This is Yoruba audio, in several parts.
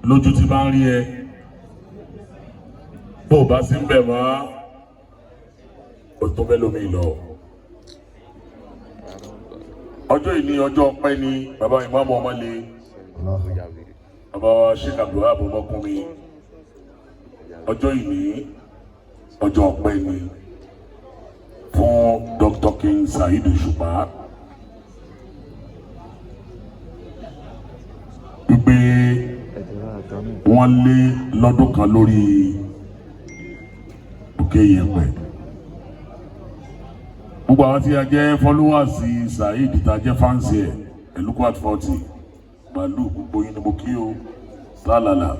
Lójú tí bá ń rí ẹ, bó o bá sí ń bẹ̀ mọ́, o tó bẹ́ lómi lọ. Ọjọ́ yìí ní ọjọ́ ọpẹ́ ni bàbá ìmáàmù Ọmọlé, bàbá wa Sheikh Abdulwahab ọmọkùnrin. Ọjọ́ yìí ní ọjọ́ ọpẹ́ ni fún Dr. King Saheed Òṣùpá, wípé wọ́n lé lọ́dún kan lórí òkè yẹ̀pẹ̀. Gbogbo àwọn tí a jẹ́ followers Saheed, tá a jẹ́ fans ẹ̀, Ẹ̀lúkú at 40 màálù, gbogbo yín ni mo kí o sálàlà.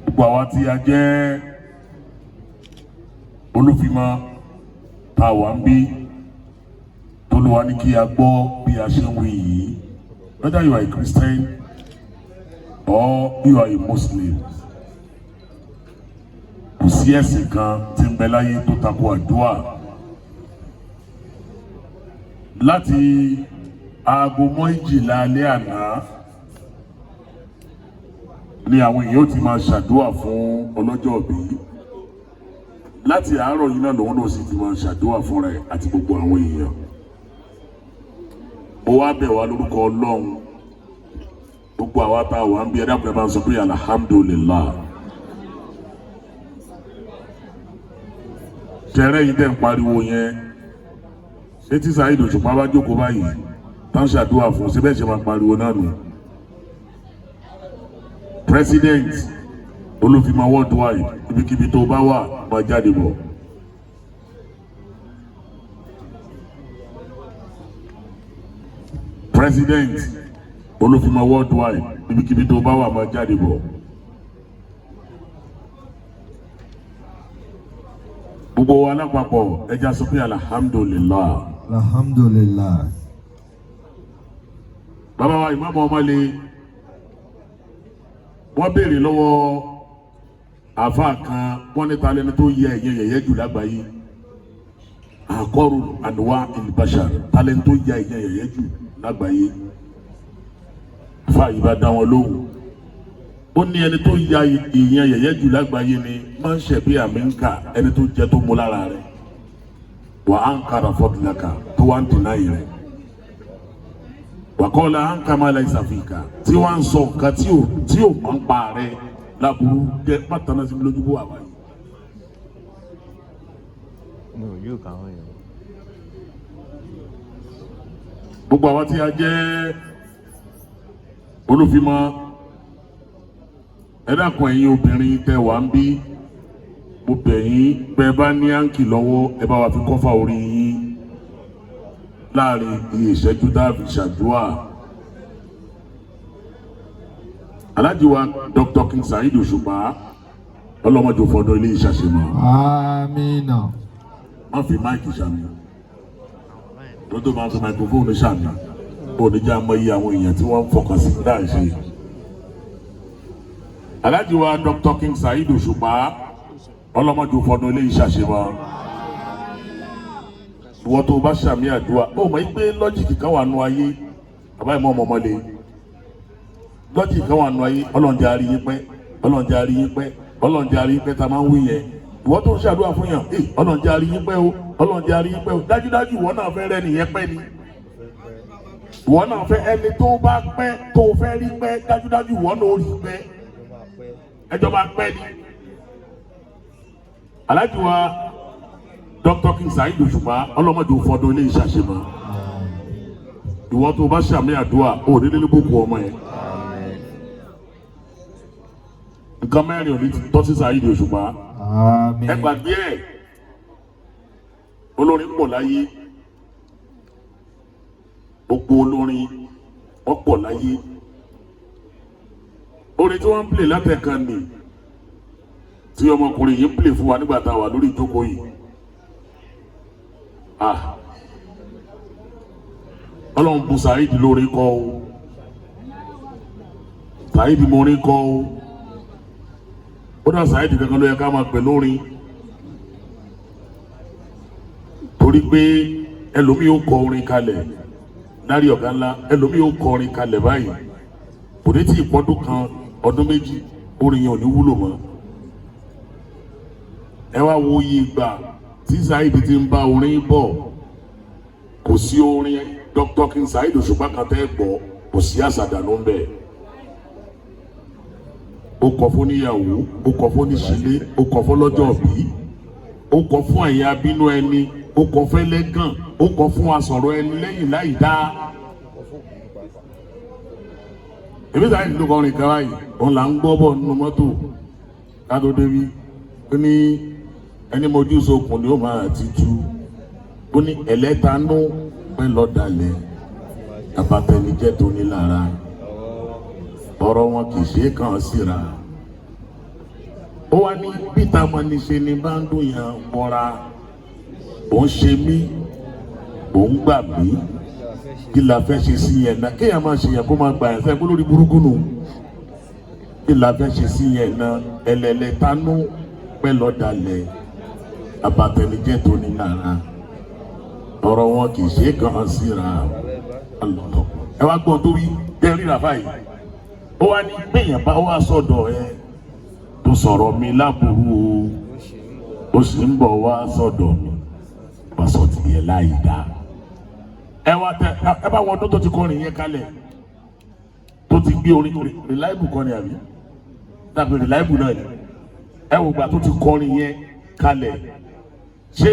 Gbogbo àwọn tí a jẹ́ olúfimọ́ tá a wà ń bí, tólúwa ní kí a gbọ́ bí a ṣe ń wí yìí, whether you are a Christian or you are a Muslim, kò sí ẹ̀sìn kan tí ń bẹ láyé tó tako àdúrà. Láti aago 12 alẹ́ àná ni àwọn èèyàn ó ti máa ṣàdúrà fún ọlọ́jọ́ ìbí. Láti àárọ̀ yìí náà lòun náà sì ti máa ṣàdúrà fún rẹ̀ àti gbogbo àwọn èèyàn. Mo wá bẹ̀ wá lórúkọ Ọlọ́run, gbogbo àwa tá a wà ń bí, ẹ dákun, ẹ bá ń sọ pé alhamdulillah. Tẹ̀rẹ́ yìí tẹ̀ ń pariwo yẹn, ṣé tí Saheed Òṣùpá bá jókòó báyìí tá ń ṣàdúrà fún, ṣé bẹ́ẹ̀ ṣe máa pariwo náà nù? President Olúfimọ worldwide, ibikíbi tó bá wà, máa jáde bọ̀. President Olúfimọ worldwide, ibikíbi tó bá wà, máa jáde bọ̀. Gbogbo wa lápapọ̀, ẹja sọ pé alhamdulillah. Alhamdulillah. Bàbá wa ìmáàmù Ọmọlé, wọ́n béèrè lọ́wọ́ àáfàá kan, wọ́n ní ta lẹni tó yẹ ẹ̀yẹ yẹ̀yẹ́ jù lágbàáyé? Àkọ́rù àdúrà ìlbàṣà, ta lẹni tó yẹ ẹ̀yẹ yẹ̀yẹ́ jù lágbàáyé? Àáfàá yìí bá dá wọn lóhùn, ó ní ẹni tó ya ìyẹn yẹ̀yẹ́ jù lágbàáyé ni máa ń ṣẹ̀bí àmì ń kà, ẹni tó jẹ tó mú lára rẹ̀, wà á ń kára fọ́tìlákà tó wà ń dìnnà yìí rẹ̀, wàkọ́lá à ń kà máa láì sàfihàn tí wọ́n ń sọ nǹkan tí ò máa ń pa rẹ̀ láburú jẹ́ pátánà sí mi lójú bó wà báyìí. No, you kàn yẹn. Gbogbo àwọn tí a jẹ́ olùfimọ́, ẹ dákun, ẹ̀yin obìnrin tẹ́ wà ń bí, mo bẹ̀ yín, bẹ́ ẹ bá ní áǹkì lọ́wọ́, ẹ bá wa fi kọ́fà orí yín láàrin iye ìṣẹ́jú tá a fi ṣàdúrà. Alhaji wa Dr. King Saheed Òṣùpá, ọlọ́mọdé fọdọ̀ ilé ìṣàṣemọ́. Amina. Má fi máìkì ṣàmì, lọ́dọ̀ máa fi máìkrófóònù ṣàmì, oníjà mọ iye àwọn èèyàn tí wọ́n ń fọkàn sí dáa ṣe. Alhaji wa Dr. King Saheed Òṣùpá, ọlọ́mọdé fọdọ̀ ilé ìṣàṣemọ́. Ìwọ tó o bá ṣàmì àdúrà, ó mọ̀ pé lọ́jìkì kan wà nù ayé bàbá ìmọ̀ ọmọọmọlé, lọ́jìkì kan wà nù ayé. Ọlọ́njẹ́ arí yín pẹ́, ọlọ́njẹ́ arí yín pẹ́, ọlọ́njẹ́ arí yín pẹ́ tá a máa ń wí yẹn. Ìwọ tó ń ṣàdúrà fún yàn, ẹ ọlọ́njẹ́ arí yín pẹ́ o, ọlọ́njẹ́ arí yín pẹ́ o, dájúdájú ìwọ náà fẹ́ rẹ́ nìyẹn pẹ́ ni. Ìwọ náà fẹ́ ẹni tó bá pẹ́, tó fẹ́ rí pẹ́, dájúdájú ìwọ náà ó rí pẹ́, ẹjọ́ bá pẹ́ ni. Alhaji wa Dr. King Saheed Òṣùpá, ọlọ́mọdé òfòdó ilé ìṣàṣemọ́. Ìwọ tó bá ṣàmì àdúrà, ò ní nílé bókù ọmọ yẹn. Nǹkan mẹ́rin ò ní tọ́ sí Saheed Òṣùpá. Àmín. Ẹ gbàgbé ẹ, olórin pọ̀ láyé, gbogbo olórin wọ́n pọ̀ láyé. Orin tí wọ́n ń plè látẹ̀kan nì tí ọmọkùnrin yìí ń plè fún wa nígbà tá a wà lórí ìjókòó yìí. Ah, Ọlọ́run bùn Saheed lórí kọ́ o, Saheed mo rí kọ́ o. Ó dá Saheed kankan ló yẹ ká máa pè lórin, torí pé ẹlòmíì ó kọ orin kalẹ̀ lárí ọ̀gá ńlá, ẹlòmíì ó kọ orin kalẹ̀ báyìí. Kò ní tí ì pọ́dún kan, ọdún 2, orin yẹn ò ní wúlò mọ́. Ẹ wá wo iye ìgbà tí Saheed ti ń bá orin bọ̀. Kò sí orin Dr. King Saheed Òṣùpá kan tẹ́ gbọ́, kò sí àṣàdànù ń bẹ̀. Ó kọ fún níyàwó, ó kọ fún níṣílé, ó kọ fún lọ́jọ́ òbí, ó kọ fún ẹ̀yin abínú ẹni, ó kọ fẹ́lẹ́gàn, ó kọ fún asọ̀rọ̀ ẹni lẹ́yìn láì dáa. Èmi Saheed ló kọrin kan báyìí, òun là ń gbọ́ bọ̀ nínú mọ́tò kátó débi. Ó ní ẹni mojú sokùn ni ó máa ti tú. Ó ní ẹlẹ́tanú pẹ́ lọ́dàlẹ̀, abatẹnijẹ́ tó ní lára, ọ̀rọ̀ wọn kì í ṣe é kàn síra. Ó wá ní peter mọ́níṣe ni bá ń dùn yàn mọ́ra, òun ṣe mí, òun gbà mí, kí la fẹ́ ṣe sí yẹn náà? Kéèyàn máa ṣe yẹn kó máa gbà yẹn sẹ́yìn kó lórí burúkú nù. Kí la fẹ́ ṣe sí yẹn náà? Ẹlẹ́lẹ́tanú pẹ́ lọ́dàlẹ̀, abatẹnijẹ́ tó ní lára, ọ̀rọ̀ wọn kì í ṣe é kàn síra. Ẹ wá gbọ́n tó wí jẹ́ ríra báyìí. Ó wá ní gbẹ̀yàn bá wá sọ̀dọ̀ ẹ tó sọ̀rọ̀ mi láburú o, ó sì ń bọ̀ wá sọ̀dọ̀ mi, wá sọ tìyẹ láì dá. Ẹ wá tẹ ẹ bá wọn ọdún tó ti kọrin yẹn kalẹ̀, tó ti gbé orin reliable kọrin, àbí tàbí reliable náà ni. Ẹ wò gbà tó ti kọrin yẹn kalẹ̀, ṣé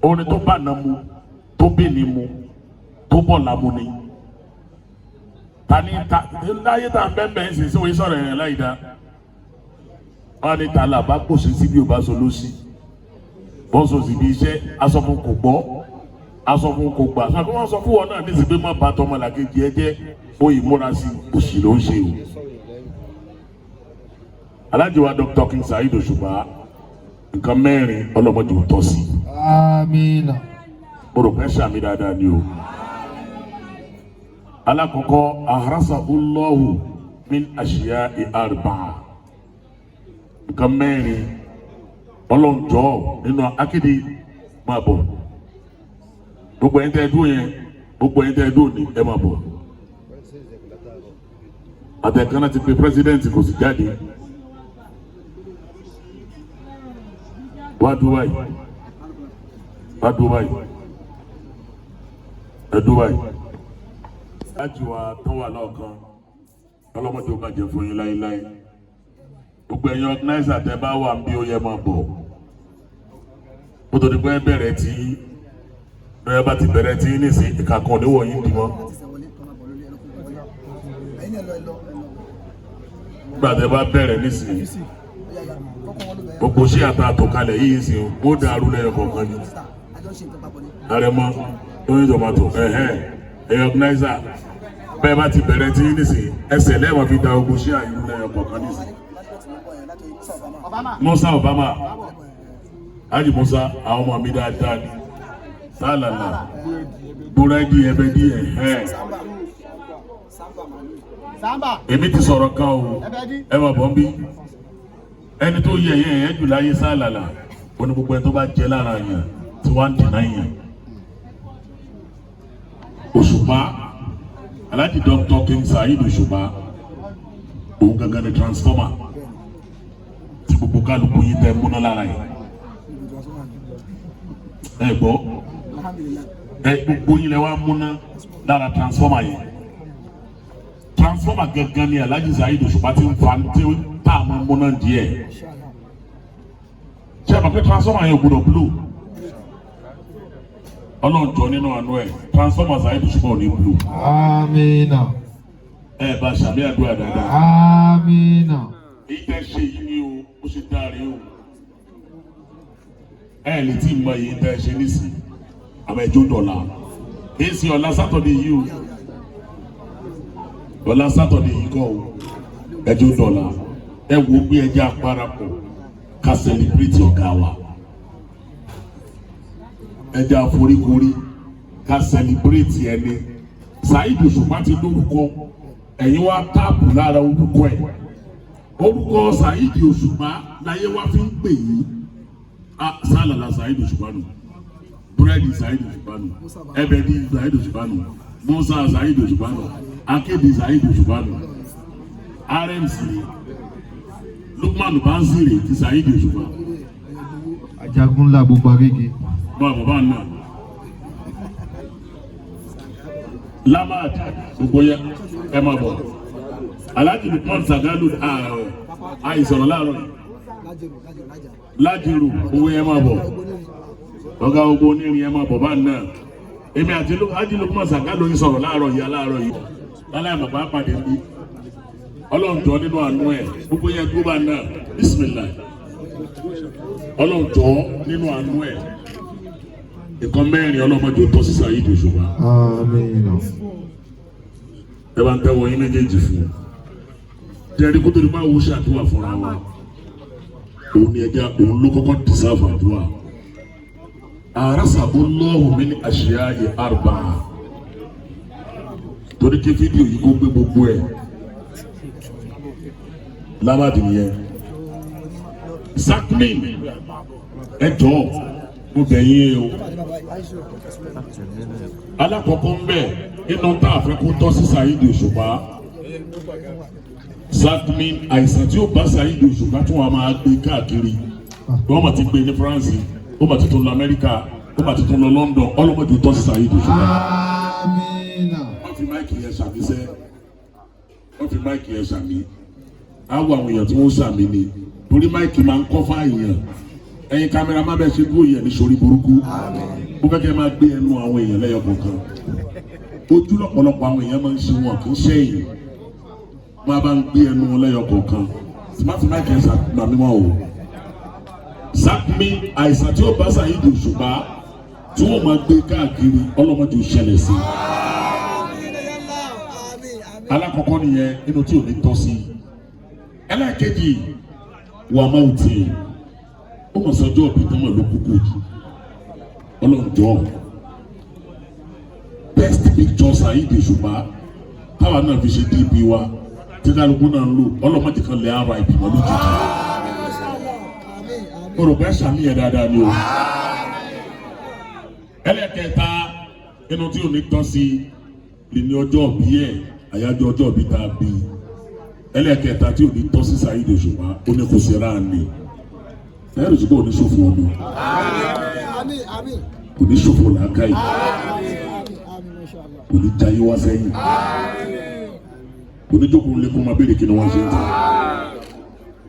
orin tó bá nà mu, tó bẹ̀ ní mu, tó bọ̀ lámu ni? Tani ta láyé tá a bẹ́ẹ̀ bẹ́ẹ̀ sì sí wọ́n sọ̀rọ̀ yẹn láyìí dá. Wọ́n ní ta là bá pòsè sí bí o bá so lóṣì, bọ́n so sì bí iṣẹ́ aṣọ fún kò gbọ́, aṣọ fún kò gbà. Sọ pé wọ́n sọ fún wọn náà ní ìsìnkú má ba tọmọ làkejì ẹ jẹ́, ó yìí múra sí òṣì ló ń ṣe o. Alájọ wa Dr. King Saheed Òṣùpá, nǹkan mẹ́rin ọlọ́mọdé ò tọ́ sí. Amina. Mo rò pé sàmì dáadáa ni o. Alákọ̀ọ́kọ́, ahrasa Allahu min àṣìyá arba'a. Nǹkan mẹ́rin ọlọ́njọ́ nínú akéde máa bọ̀. Gbogbo ẹ̀yin tẹ́ ẹ dúró yẹn, gbogbo ẹ̀yin tẹ́ ẹ dúró ní ẹ máa bọ̀. Àtẹ̀kánná ti pe president, kò sì jáde. Wá dúró báyìí, wá dúró báyìí, ẹ dúró báyìí. Láti wá tó wà lọ́ọ̀kan, ọlọ́mọdé ó bàjẹ́ fún yín láéláé. Gbogbo ẹ̀yin organizer tẹ́ bá wà ń bí, ó yẹ máa bọ̀. Kó tó di pé bẹ̀rẹ̀ tí lọ́yẹ́ bá ti bẹ̀rẹ̀ tí nísìn, ìka kan níwọ̀ yín dì mọ́. Nígbà tẹ́ bá bẹ̀rẹ̀ nísìn, gbogbo sí àtàtò kalẹ̀ yìí sìn, ó dàrú lẹ́yìn kọ̀ọ̀kan ni. Àrẹ̀mọ lóyún tomato, ẹ̀hẹ́n, ẹ̀yìn organizer bẹ́ẹ̀ bá ti bẹ̀rẹ̀ tí nísìn, ẹsẹ̀ lẹ́ẹ̀mọ́ fi da ogun sí àyù lẹ́yìn kọ̀ọ̀kan nísìn. Musa Obama, Haji Musa, àwọn ọmọ mi dáadáa ni sálàlà búrẹ́dì ẹbẹ díẹ̀ ẹ̀. Èmi ti sọ̀rọ̀ kan o, ẹ máa bọ̀ ń bí. Ẹni tó yẹ ẹ̀yẹ ẹ̀yẹ jù láyé sálàlà, ó ní gbogbo ẹni tó bá jẹ lára yẹn tí wọ́n á dìnnà yẹn. Òṣùpá, Alhaji Dr. King Saheed Òṣùpá, òun gangan ni transformer tí gbogbo kálukú yín tẹ múná lára yìí. Ẹ gbọ́, ẹ gbogbo yín lẹ wá múná lára transformer yẹn. Transformer gangan ni Alhaji Saheed Òṣùpá ti ń fa tí tá a máa múná díẹ̀. Ṣé ẹ mọ̀ pé transformer yẹn ò gbọdọ̀ blow? Ọlọ́run jọ nínú àánú ẹ̀, transformer Saheed Òṣùpá ò ní blow. Amina. Ẹ bá ṣàmì àdúrà dáadáa. Amina. Èyí tẹ́ ṣe yìí ni o, ó ṣe dáre o. Ẹ lè tí ì mọ èyí tẹ́ ṣe nísìnyí, àmọ́ ẹjọ́ dọ̀la, kìí ṣe ọ̀la sátọ̀dẹ̀ yìí o, ọ̀la sátọ̀dẹ̀ yìí kọ́ o, ẹjọ́ dọ̀la. Ẹ wo pé ẹjẹ́ aparapọ̀ ká celebrate ọ̀gá wa, ẹjẹ́ àforíkorí ká celebrate ẹni Saheed Òṣùpá ti lórúkọ. Ẹ̀yin wá táàpù lára orúkọ ẹ̀, orúkọ Saheed Òṣùpá láyé wá fi ń pè yín. Sálàlà Saheed Òṣùpá nù, búrẹ́dì Saheed Òṣùpá nù, ẹbẹ̀dì Saheed Òṣùpá nù, Musa Saheed Òṣùpá nù. Akéde Saheed Òṣùpá nù, RMC Lukman Banzire ti Saheed Òṣùpá. Ajagun ńlá gbogbo Agége. Bá bàbá náà Lamad gbogbo yẹ ẹ máa bọ̀. Alhaji Lukman Sagalu àìsọ̀rọ̀ láàárọ̀ yìí Lájèrò owó yẹ máa bọ̀, ọ̀gá ogun onírin yẹ máa bọ̀ bá náà. Èmi àti Alhaji Lukman Sagalu ń sọ̀rọ̀ láàárọ̀ yìí aláàárọ̀ yìí lálẹ́ àmàpá pàdé ń bí. Ọlọ́run jọ̀ọ́ nínú àánú ẹ̀, gbogbo yẹn gbó bá náà, bisimilayi. Ọlọ́run jọ̀ọ́ nínú àánú ẹ̀, nǹkan mẹ́rin ọlọ́mọdé tọ́ sí Saheed Òṣùpá. Amina. Ẹ bá ń tẹ́wọ́ yín méjèèjì fún un jẹ́rí kó tó di máa wo ṣàdúrà fúnra wa. Òun ni ẹja, òun ló kọ́kọ́ dìsáfù àdúrà. Àràsà olóhùn mi ní àṣìyá yìí àrùbá torí kí fídíò yìí kó gbé gbogbo ẹ̀ lábàdì nìyẹn. Sakmin, ẹ jọ̀ọ́, mo bẹ̀ yín o. Alákọ̀ọ́kọ́ ń bẹ̀ inú tá a fẹ́ kó tọ́ sí Saheed Òṣùpá, Sakmin, àìsàn tí ó bá Saheed Òṣùpá tí wọ́n máa gbé káàkiri, wọ́n máa ti gbé ní France, ó máa ti tún lọ Amẹ́ríkà, ó máa ti tún lọ London, ọlọ́mọdé tọ́ sí Saheed Òṣùpá. Amina. Wọ́n fi máìkì yẹn sàmì sẹ́, wọ́n fi máìkì yẹn sàmì. Á wọ àwọn èèyàn tí wọ́n sàmì ni, torí máìkì máa ń kọ́ fáyàn. Ẹ̀yin kámẹ́rà má bẹ́ẹ̀ ṣe dúró yẹn ní sórí burúkú. Mo fẹ́ kẹ́ máa gbé ẹnu àwọn èèyàn lẹ́yọ kọ̀ọ̀kan. Ojú lọ́pọ̀lọpọ̀ àwọn èèyàn máa ń ṣe, wọn kì í ṣẹ́yìn. Máa bá ń gbé ẹnu wọn lẹ́yọ kọ̀ọ̀kan. Má fi máìkì yẹn sàmì mọ́ o. Sákmi, àìsàn tí ó bá Saheed Òṣùpá tí wọ́n máa gbé káàkiri, ọlọ́mọdé ò ṣẹlẹ̀ sí i. Alákọ̀ọ́kọ́ nìyẹn nínú tí ò ní tọ́ sí. Ẹlẹ́ẹ̀kejì, wà máa ò tì ó mọ̀ sọ́jọ́ òbí tán mọ̀ ló kúkú jù. Ọlọ́njọ́, best picture Saheed Òṣùpá táwa náà fi ṣe DP wa tí kálukú náà ń lò, ọlọ́mọdé kan lè ara ìbímọ lójijì. Mo rò pé sàmì yẹn dáadáa ni o. Ẹlẹ́ẹ̀kẹta nínú tí ò ní tọ́ sí lè ní ọjọ́ òbí ẹ̀, àyájọ́ ọjọ́ òbí tá a bí. Ẹlẹ́ẹ̀kẹta tí ò ní tọ́ sí Saheed Òṣùpá, ó ní kò sí ráàní. Saheed Òṣùpá ò ní ṣòfò ọmọ, kò ní ṣòfò làákàyè, kò ní jayé wá sẹ́yìn, kò ní jókòó lé kó máa béèrè kí ni wọ́n ṣe ń ta.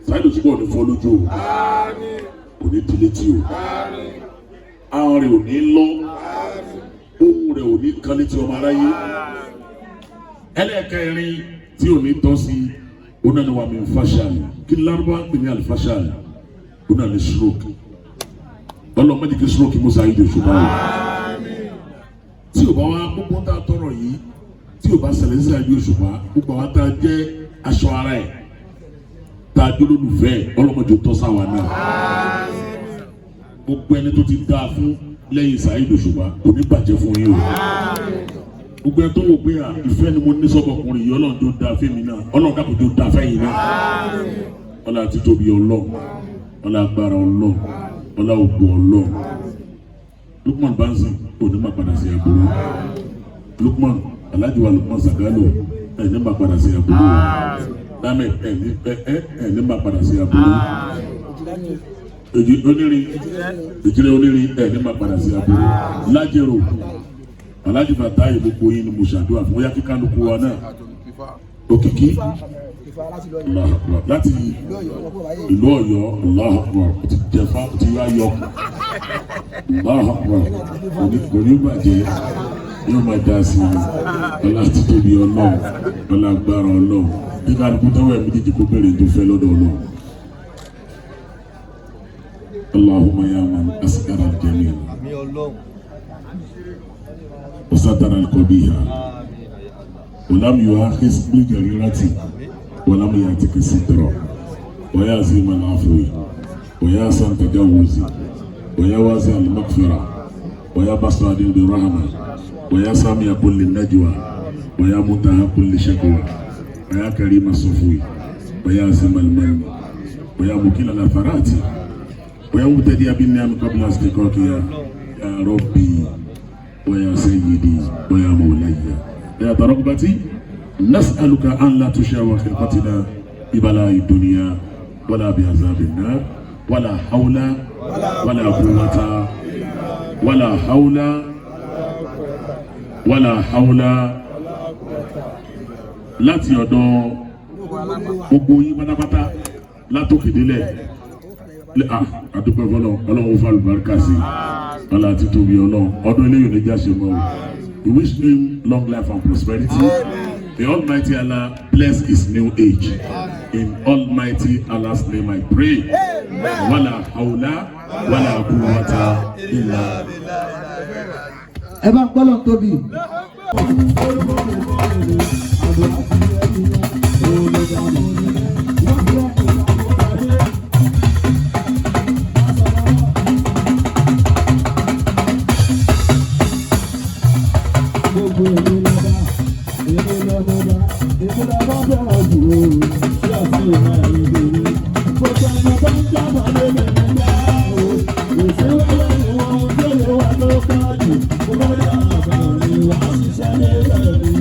Saheed Òṣùpá ò ní fọ́ lójú o, kò ní di létí o, ahọ́n rẹ̀ ò ní lọ, ohùn rẹ̀ ò ní kan létí ọmọ aráyé. Ẹlẹ́ẹ̀kẹrin tí ò ní tọ́ sí, ó náà ní wàá mi fàṣàlì. Kí ni lárúbá ń pè ní àlùfàṣàlì? Ó náà ní stroke. Ọlọ́mọdé kí stroke mú Saheed Òṣùpá o. Tí ò bá wá gbogbo tá a tọrọ yìí, tí ò bá ṣẹlẹ̀ sí Saheed Òṣùpá, gbogbo àwọn tá a jẹ́ aṣọ ara ẹ̀, tá a jólólùfẹ́, ọlọ́mọdé tọ́ sáwa náà. Gbogbo ẹni tó ti dáa fún lẹ́yìn Saheed Òṣùpá, kò ní bàjẹ́ fún yín o. Gbogbo ẹni tó wò pé à ìfẹ́ ni mo ní sọ́kọkùnrin yìí, ọlọ́run tó dáa fẹ́mi náà, ọlọ́run dàpọ̀ tó dáa fẹ́yìn náà. Ọlá títóbi ọlọ́run, ọlá agbára ọlọ́run, ọlá ògo ọlọ́run. Lukman Banzi kò ní máa padà sí aburú. Lukman, Alhaji wa Lukman Sagalo, ẹ̀ ní máa padà sí aburú. Lámẹ̀ ẹ̀ ní ẹ̀ ẹ̀ ẹ̀ ní máa padà sí aburú. Èjì onírin, ìjìnlẹ̀ onírin, ẹ̀ ní máa padà sí aburú. Lájẹrò, Alhaji Fatai, gbogbo yín ni mo ṣàdúrà fún. Yá kíkálukú wa náà òkìkí. Allahu Akbar. Láti ìlú Ọ̀yọ́, Allahu Akbar. Ó ti jẹfa, ó ti yá yọ. Allahu Akbar. Kò ní bàjẹ́, yóò máa dá sí i. Ọlá títóbi Ọlọ́run, ọlá agbára Ọlọ́run. Kíkálukú táwọn ẹ̀mí dídì kó bẹ̀rẹ̀ tó fẹ́ lọ́dọ̀ Ọlọ́run. Allahumma ya man asgara al-jamil Àmín Ọlọ́run. وستر القبيح ولم يؤاخذ بالجريرة ولم يأتك سترا، ويا عظيم العفو، ويا سن تجاوز، ويا واسع المغفرة، ويا بصر بالرحمة، ويا سامع كل النجوى، ويا منتهى كل شكوى، ويا كريم الصفو، ويا عظيم المن، ويا مكيل الأثرات، ويا مبتدئ بالنعم قبل استحقاقها، يا ربي ويا سيدي ويا مولاي، يا رغبتي نسألك أن لا تشاور خلقتنا ببلاء الدنيا ولا بعذاب النار ولا حول ولا قوة ولا حول ولا حول. Láti ọ̀dọ̀ gbogbo yín pátápátá látòkè délẹ̀, àdúpẹ́ fọlọ́ Ọlọ́run fún àlùbáríkà sí ọlá àti tóbi Ọlọ́run. Ọdún eléyìí ò ní jáse mọ́ o. We wish him long life and prosperity. The Almighty Allah bless his new age. In Almighty Allah's name I pray. Wala hawla wala quwwata illa. Ẹ bá ń gbọ́dọ̀ tóbi. Gbogbo èmi lọ́ba, èmi lọ́mọba, èmi lọ́ba fẹ́ràn jù ú, sí àti ìmọ̀ ìdè mi. Gbogbo ẹni tó ń jábọ̀ lé mi nígbà o, ìsíwẹ́wẹ́ ni wọ́n ń tẹ̀lé wa ló pọ̀ jù. Mo bá dà àbọ̀ mi wá ṣiṣẹ́ níbẹ̀ ni.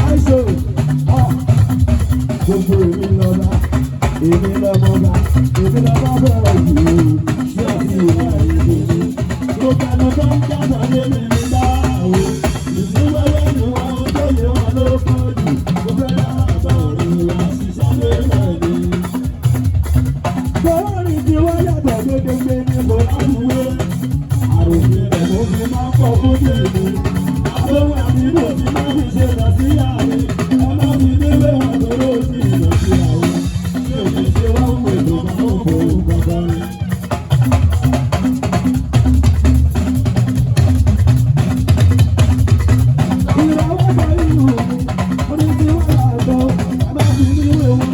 Àìsàn, gbogbo èmi lọ́ba, èmi lọ́mọba, èmi lọ́ba fẹ́ràn jù ú, sí àti ìmọ̀ ìdè mi. Gbogbo ẹni tó ń jábọ̀ lé mi nígbà o, ìsíwẹ́wẹ́ ni wọ́n ń tẹ̀lé wa ló pọ̀ jù. Mo fẹ́ dà àbọ̀ mi wá ṣiṣẹ́ níbẹ̀ ni. Bọ́ọ̀rì tí wọ́n yàtọ̀ gédégbé ní kò láfiwé. Àròjì rẹ̀ ló fi máa ń pọ̀ fún jèmi. Àlóhùn àbílò tí máa fi ṣe lọ sí àárín. Ẹ má fi délé wọn tóró sí ìlọ sí àwọn. Mi ò fi ṣe wá ń pè tó máa ń fò kankan rí. Ìràwọ̀ pẹ̀lú mi, orí tí wọ́n yàtọ̀, ẹ má fi délé wọn.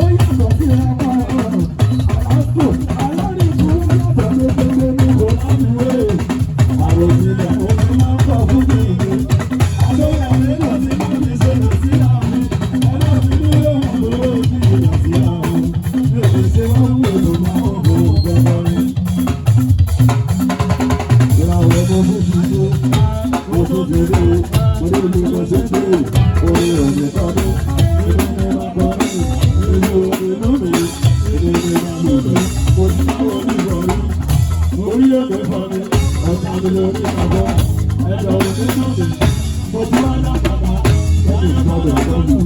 Ó yàtọ̀ sí ẹ̀kọ́ ọ̀rọ̀. Àlàáfò, alórí tí wọ́n yàtọ̀ gédégbé ní kò láfiwé. Àròjinlẹ̀ òun máa ń pọ̀ fún jèmi. Àlóhùn àbílò tí máa fi ṣe lọ sí àárín. Ẹ má fi délé wọn tóró sí ìlọ sí àwọn. Mi ò fi ṣe wá ń wò tó máa ń fò kankan rí. Ìràwọ̀ mo fún ṣíṣe, mo tún ti rí o, mo ní ibi mo ṣe ń dé, orí òní tọdún, inú mi máa kọrin, inú inú mi, inú mi máa lòdì, mo ti máa wọ ní ìwọ̀rí. Orí òkè fọ́ mi, ọ̀tá mi lórí àgọ́, ẹ̀dọ̀ òní dùn mí, mo ti wá lápapá, ẹ̀dùn gbọ́dọ̀ tọ́jú,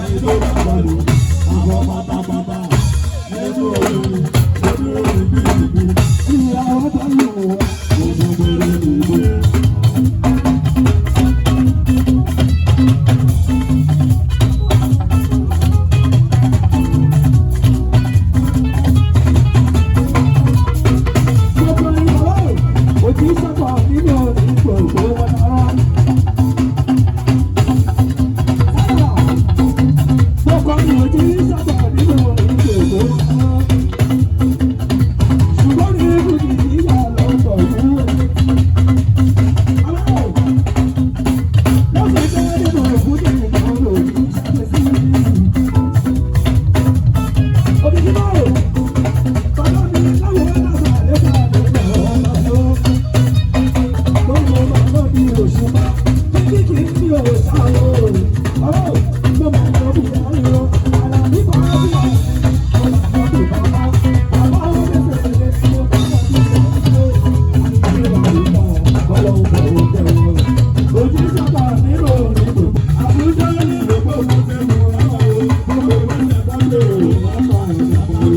ẹni tó bá kọlù, àgọ́ pátápátá, nínú oyún, mo dúró ní bíbí, ìyàwó tó lù wá, mo tún gbére nìgbé. Gbogbo ìyàwó òtí sọ́kọ̀ nínú ipò tó wọn rán. Gbogbo òtí sọ́kọ̀ nínú ipò tó wọn rán. Ṣùgbọ́n ní ibùdó ìyá lọ́tọ̀ fún. Lọ́sẹ̀ tẹ́ nínú ìfúnni ìgbàlódé òtí sọ́kọ̀ sí. Òkìkí báwo? Bàbá mi láwọn ẹ̀dá lẹ́ka lẹ́ka ọ̀la tó. Gbogbo bàbá mi òṣùpá, títí kì í fi òòṣà o. Ọ̀rọ̀ ló máa ń lọ bí àárọ̀, àlàbí bàbá bí ọ̀la tó bàbá. Bàbá ó lẹ́sẹ̀ lé mo bá wà ní ìṣòro. Àti ìwà ìgbà bọ́lá ń bọ̀ ó tẹ̀wọ̀. Ojú sábà nínú òrìṣò, àbújá ní gbogbo mo fẹ́ mọ̀ ọ́. Gbogbo ìwé bá lè wò má pa ìyàwó.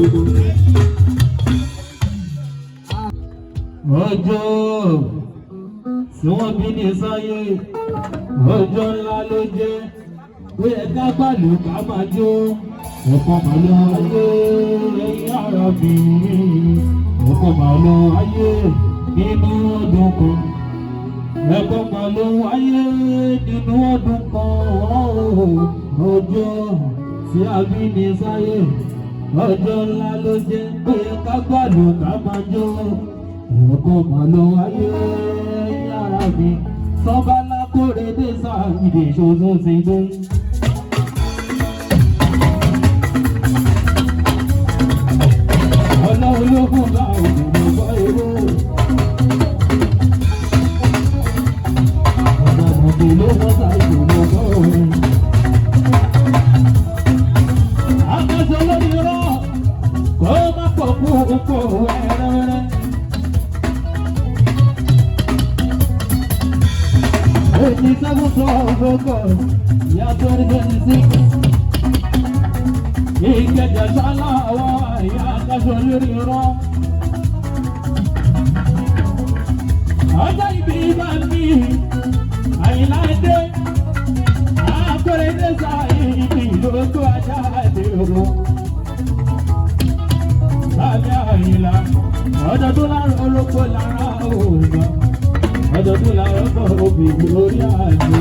Ọjọ́ tí wọ́n bí ní sáyé, ọjọ́ ńlá ló jẹ́ pé ẹ̀dá pàlù ká máa jó. Ẹ̀kọ́ màlúù ayé ẹ̀yìn ara mi, ẹ̀kọ́ màlúù ayé nínú ọdún kan, ẹ̀kọ́ màlúù ayé nínú ọdún kan. Ọjọ́ tí a bí ní sáyé, ọjọ́ ńlá ló jẹ́ pé ká pàlù ká máa jó. Ẹ̀kọ́ màlúù ayé ẹ̀yìn ara mi, sọ́ba lákòrè dé sáà ìdè ìṣòro ti dé. Ọlọ́run ló kún bá òdòdó bọ́ ewé. ìdè ló wọ́n sá ìdòwò bọ́. Akẹ́sọ̀ lórí rọ̀ kó má pọ̀ kú kó wẹ́rẹ́wẹ́rẹ́. 87 12 August, year 2026. Ìkẹjà sálá wa ìyá akẹ́sọ̀ lórí rọ̀. Ọjọ́ ìbí bá mi, Àyìnlá dé, Akóredé sáyé ìlókò ajáde o. Lábẹ́ Àyìnlá, ọjọ́ tó lára olóko lára òògùn, ọjọ́ tó lára ọkọ̀ òbí lórí àjò.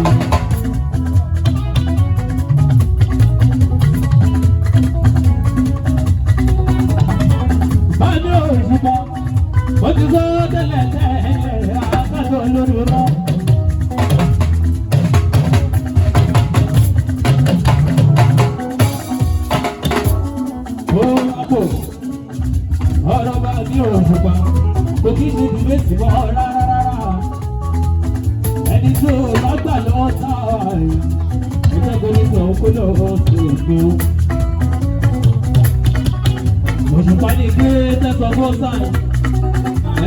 Báyọ̀ Òṣùpá, ó ti sọ tẹ́lẹ̀ tẹ́lẹ̀ akásọ̀ lórí rọ́. Ó àpò ọ̀rọ̀ bá ní Òṣùpá, kò kí ní ìdílé sí mọ́ rárá rárá. Ẹni tó bá gbà lọ́wọ́ táwa rẹ̀, ẹjẹ́ kò ní sọ kó lọ́wọ́ sí òkú. Òṣùpá ní gbé tẹ́sán fún sáà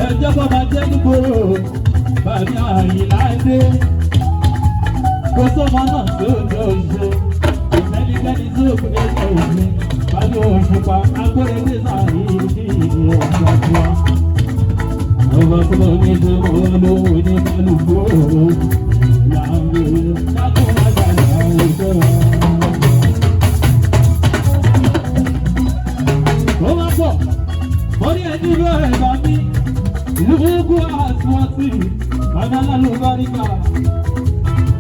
ẹjọ́ bọ́ máa jẹ́ nígboro bàbá Àyìnlá dé. Kò sọ́mọ náà tó jọ òṣè, kò sẹ́nikẹ́ni tó kò lè jọ òṣè. Bàbá Òṣùpá Akóredé náà yìí ní ìlú ọ̀gá tiwa. Ọba tó ní tó lówó ní kálukú là ń gbé dákun má jalè àwùjọ wa. Ó máa pọ̀, mo ní ẹni bẹ́ẹ̀ bá mi lóògùn àtúwọ́sí babalálùbáríkà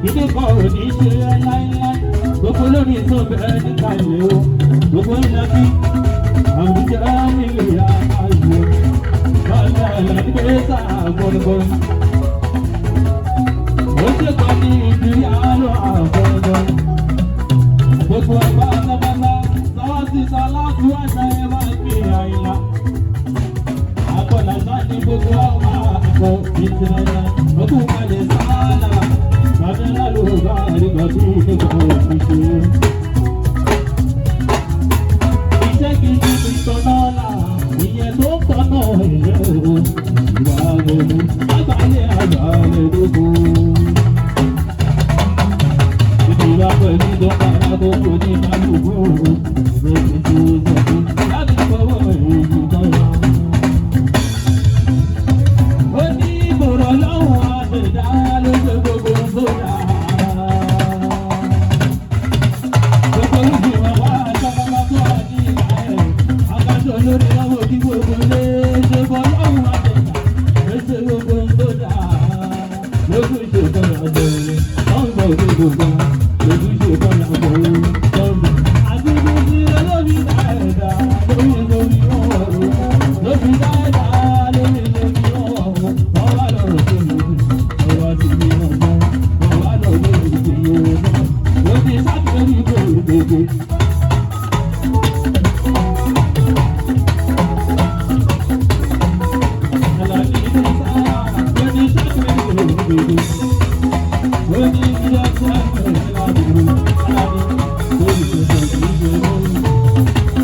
ìdí kan ò ní ṣe ẹ́ láíláí gbogbo lórí tó bẹ̀rẹ̀ níta ilé o gbogbo ńlá bí àwùjọ nílé ayò bàbá àlàdé sáà gbọ́ngbọ́n ó ṣe kọ́ ní ìdírí àárọ̀ àgbọ̀ngbọ̀n gbogbo ọba pátápátá sọ́ọ́sì sọ́láṣí wáṣà ẹ máa ń fi Àyìnlá akọ̀làṣà ní gbogbo ọmọ àpò ìtìlẹ̀ òkú kalẹ̀ sáálà bàbá lálùbá àríkà tí nígbà òfin ṣe. Iṣẹ́ gidi ti tọ́nà là ìyẹn tó ń tọ́nà ìyẹn o ìwà gbogbo àgbálẹ̀ àgbálẹ̀ gbogbo. Ìtura pẹ̀lú ìjọba alákòókò ní kálukú ìrètí tó sọ̀tún láti fọwọ́ èyí tọ́lá. Ó ní ìbòrò lọ́wọ́ àṣẹ̀dá ló ṣe gbogbo sódà. Gbogbo olùgbìmọ̀ wá àtọ́kọ́lá tó wà ní ìlà ẹ̀. Akájọ lórí lọ́wọ́ kí gbogbo lè ṣe bọ́ lọ́wọ́ àṣẹ̀dá ló ṣe gbogbo sódà. Lókùn ṣe kọ́ra bọ̀rẹ̀, ọ̀gbọ̀n gbogbo kan. Lókùn ṣe kọ́ra bọ̀rẹ̀, ọ̀gbọ̀n. Àti gbogbo olómi dá ẹ̀dá lórí lórí ọ̀rọ̀. Lómi dá ẹ̀dá lórí lórí ọ̀rọ̀. Wọ́n wá lọ́rọ̀ tó lòdì, ọwọ́ ti ní ọgbọ́n. Wọ́n wá lọ́rọ̀ tó lòdì, lórí sákìlì gbòògbò. Àlàní ilé sáà, lórí sákìlì gbòògbò. Lórí ilé sáà, Àlàní, lórí ìṣẹ̀ṣẹ̀ ìṣẹ̀lẹ̀.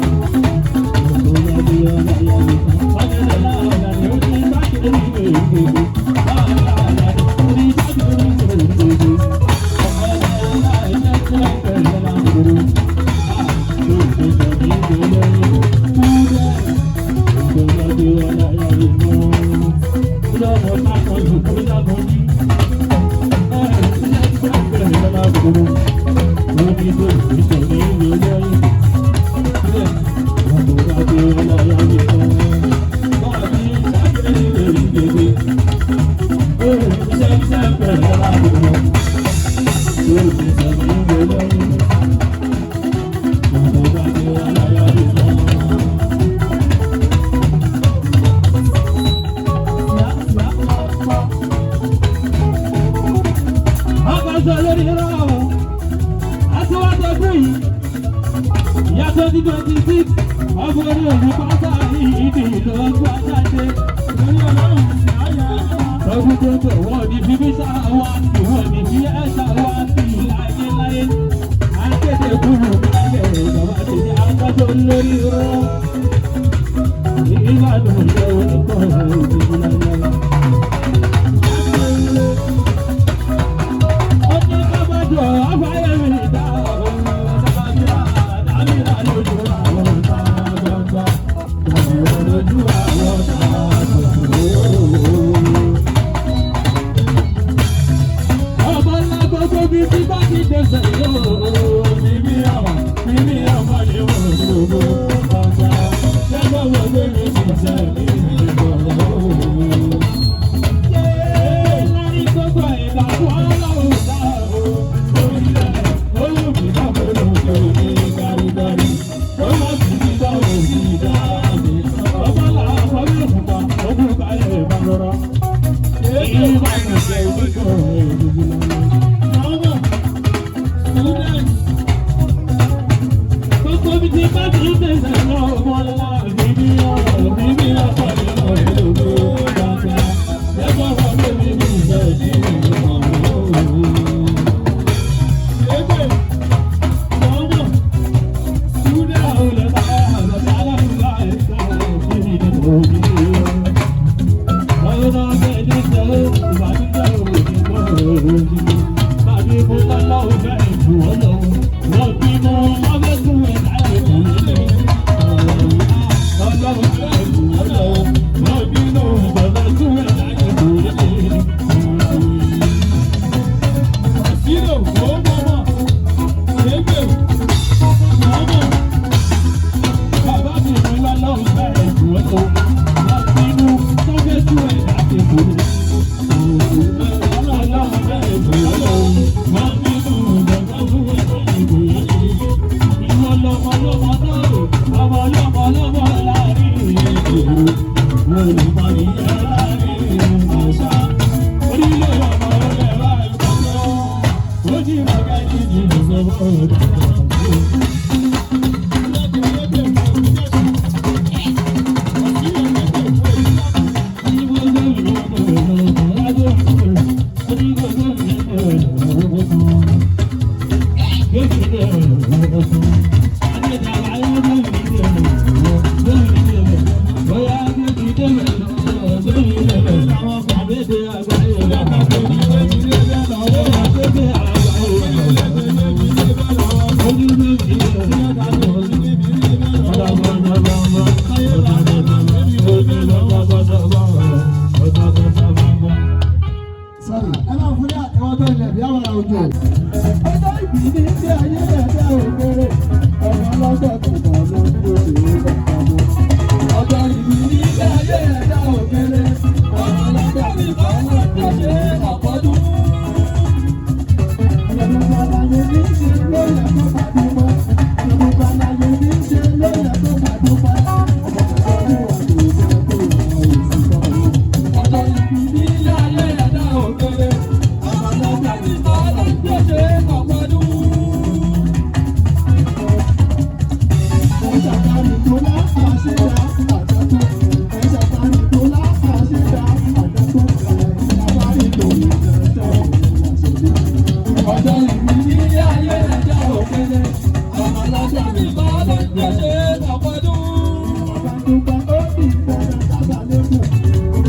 Ìyá 2026, ọmọ orí òní pátá ìdí ìlọ́gbọ́ ajáde lórí ọlọ́run ọdún tó bọ̀ wọ́n ní fi mí ṣáwá ìwọ̀n ní fi ẹ́. tó lórí rọ. Ìbànújẹ́ oníkan òjijì lálẹ́. Ó ní kábàjọ́ afáyẹ̀mí dá òun dábìlà dábìlà lójú àwọn tá a gbàgbà. Dábìlà lójú àwọn tá a gbàgbà. Ọba ńlá gbogbo bíi tí bá ti dẹsẹ̀ yóò. Mímí àwọn mímí àwọn ni wọ́n gbogbo ọ̀gá. Lẹ́gbọ̀n wọ́n gbé mi sí sẹ́mi ìgbọ̀n. Lárí gbogbo ìgbà fún ọlọ́run dá o. Orílẹ̀ olùbí bàbá olùkọ́ ní káríkárí. Ó má sì ti dá òbí dá mi. Ọba làwọn ọmọ ìfúnpá ogún kalẹ̀ bá rọra. Ìbànújẹ́ oníkan òjijì lálẹ́. Gbogbo ibi tí bá ti ń tẹ̀sẹ̀ lọ, ọmọ ńlá bíbí ọ̀rọ̀ bíbí ọ̀pọ̀ nínú ìlú gbàgbà. Ẹgbẹ́ wọn ló ní bí ìṣe ní ìlú ọ̀hún. Ẹgbẹ́ ọmọ Súdà olè bá àgbàdo aláwùjọ ẹ̀ka òfin ìdìbò òbí. Ọ̀rọ̀ bẹ́ẹ̀ ní sẹ́wọ́ ìbànújẹ́ òjì kọ́ òjì. Bàbí mo lọ́lọ́ fẹ́ jù ọ́ lọ. Wọ́n bí mo lọ́fẹ́ tún ẹ̀ láyé kò lè. Ọlọ́run fẹ́ jù ọ́ lọ. Wọ́n bí mo lọ́fẹ́ tún ẹ̀ láyé kò lè. Àṣírò kò mọ̀mọ́, ṣégbè mọ̀mọ́. Bàbá mi mo lọ́lọ́ fẹ́ jù ọ́ lọ. Wọ́n bí mo lọ́fẹ́ tún ẹ̀ láyé kò lè. Sorry, ẹ máa fún ní àtẹwọ́ tó ilẹ̀ bí àwọn òjò. Ọjọ́ ìbí ní ilé ayé ẹ̀dá òkèrè, ọmọ ọlọ́jọ́ tó kàn ló ń lò sí bàbá mọ́. Ọjọ́ ìbí ní ilé ayé ẹ̀dá òkèrè, ọmọ ọlọ́jọ́ tó kàn ló ń lò sí ọ̀pọ̀dún. Yorùbá láyé ní ṣe ló yẹ kó máa dúpẹ́. Yorùbá láyé ní ṣe ló yẹ kó máa dúpẹ́. Ọmọ ọdún wa kò jẹ́ kó wà òsì sọ̀rọ̀. Ọjọ́ ìbí ní ilé ayé ẹ̀dá òkèrè, ọmọ ọlọ́jọ́ tó kàn ló ń lò sí ọ̀pọ̀dún. Ọjọ́ ìbí ní ilé ayé ẹ̀dá òkèlè, ọmọ lọ́jọ́ mi bá lọ́jọ́ ṣe ọ̀pọ̀dún. Bàbá dúpẹ́ ó sì bẹ̀rẹ̀ sábà lẹ́kùn.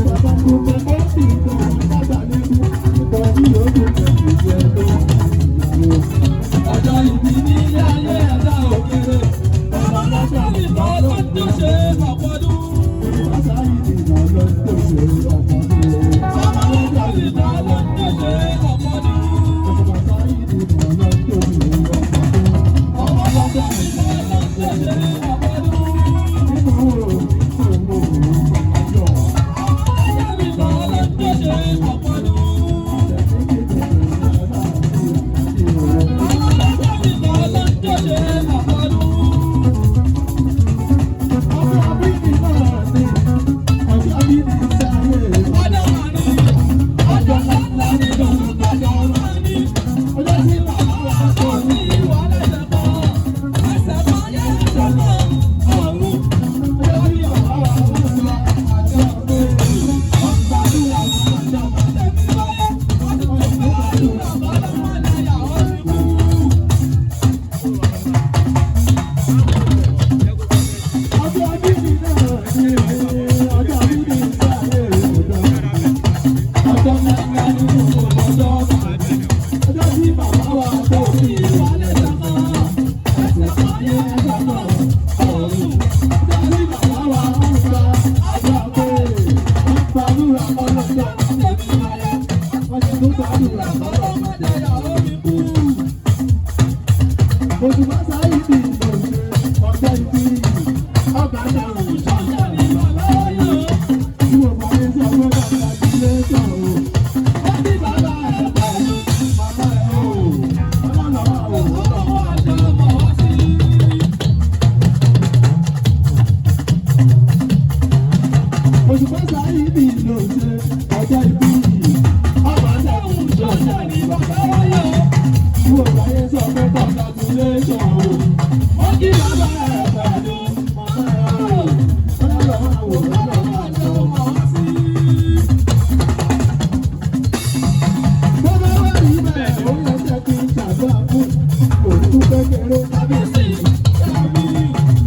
Bàbá dúpẹ́ ó sì bẹ̀rẹ̀ sábà lẹ́kùn. Nítorí ó dúpẹ́ ìjẹ́ tó wà níyàwó. Ọjọ́ ìbí ní ilé ayé ẹ̀dá òkèlè, ọmọ lọ́jọ́ mi bá lọ́jọ́ ṣe ọ̀pọ̀dún. Bàbá yìí ti lọ lọ́jọ́ ṣe ọ̀pọ̀dún. Ọmọ lọ́jọ́ mi bá lọ́jọ́ ṣe ọ̀pọ̀dún. Bàbá yìí ti lọ lọ́jọ́ ṣe ọ̀pọ̀dún. Ọmọ lọ́jọ́ mi bá lọ́jọ́ ṣe ọ̀pọ̀dún. Nínú òòrùn nínú òòrùn ọjọ́. Ọjọ́ mi bá lọ́jọ́ ṣe ọ̀pọ̀dún. Ọjọ́ mi bá lọ́jọ́ ṣe ọ̀pọ̀dún. Ọjọ́ mi ní ọjọ́ ńlá ní ọjọ́. Òṣùpá sáyidì lòṣè ọjọ́ ìbí ọgbà náà ṣọ́jà ní bàbá yóò. Tí mo bá yẹ sọ pé bàbá ti lé sọ̀rọ̀. Ó ní bàbá ẹ̀ pẹ̀lú bàbá ẹ̀ o. Ọlọ́lọ́wọ́ o, ọlọ́wọ́ àjọ ọmọ wá sí. Òṣùpá sáyidì lòṣè ọjọ́ ìbí ọgbà náà ṣọ́jà ní bàbá yóò. Tí mo bá yẹ sọ pé bàbá ti lé sọ̀rọ̀. Ó ní bàbá ẹ̀ pẹ̀lú bàbá ẹ̀ o. Ọlọ́lọ́wọ́ o, ọlọ́wọ́ àjọ ọmọ wá sí. Bọ́lá wà rí bẹ́ẹ̀, ó yẹ jẹ́ kí n ṣàdúrà fún òkú kékeré kábíyèsí.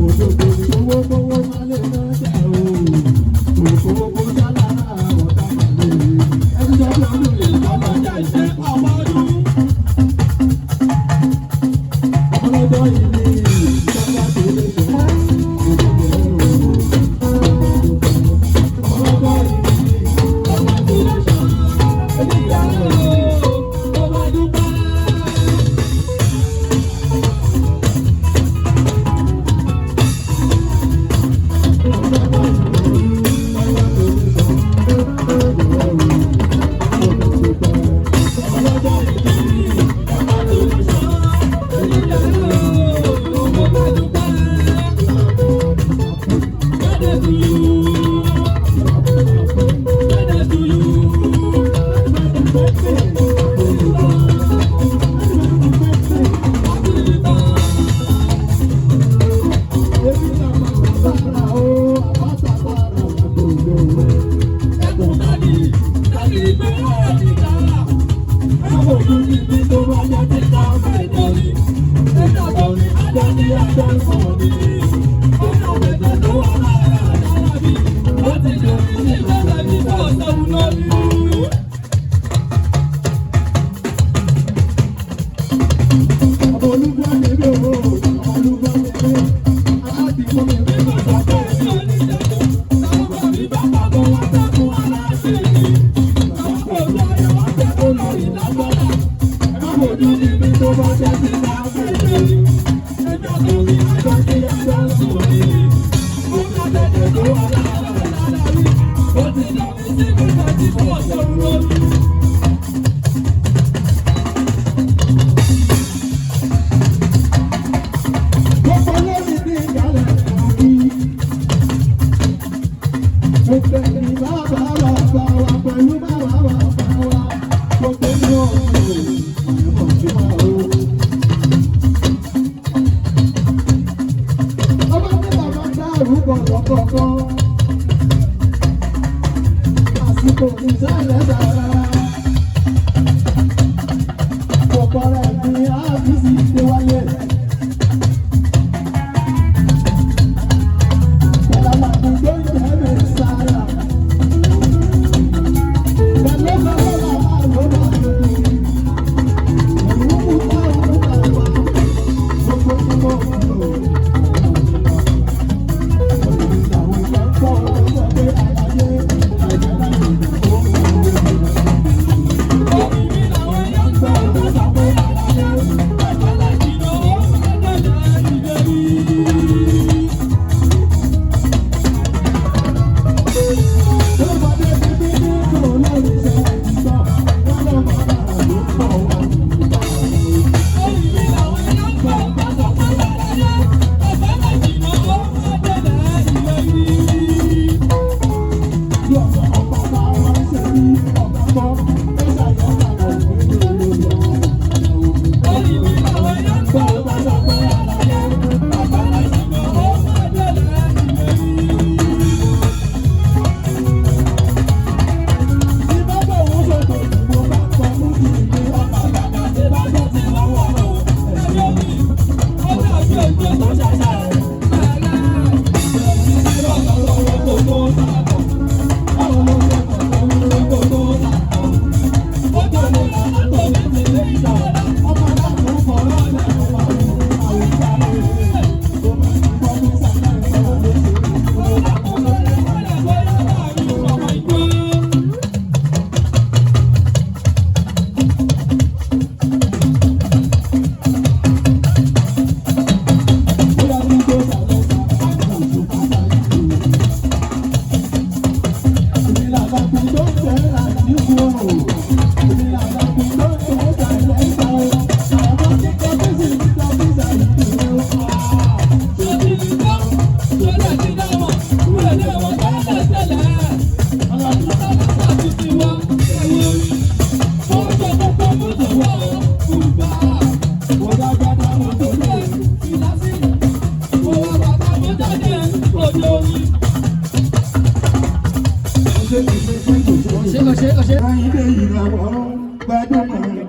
Òdòdó owó kówó má lè ná jẹ́ o. Òkòwò kó sálára ọ̀tá má lè. Ẹni sọ pé ọdún yìí lọ́mọ jẹ́ ìṣe ọmọ ọdún. Ọlọ́jọ́ ìbí ìjọba tó lè sọ. Ọlọ́jọ́ ìbí ìjọba tó lè sọ.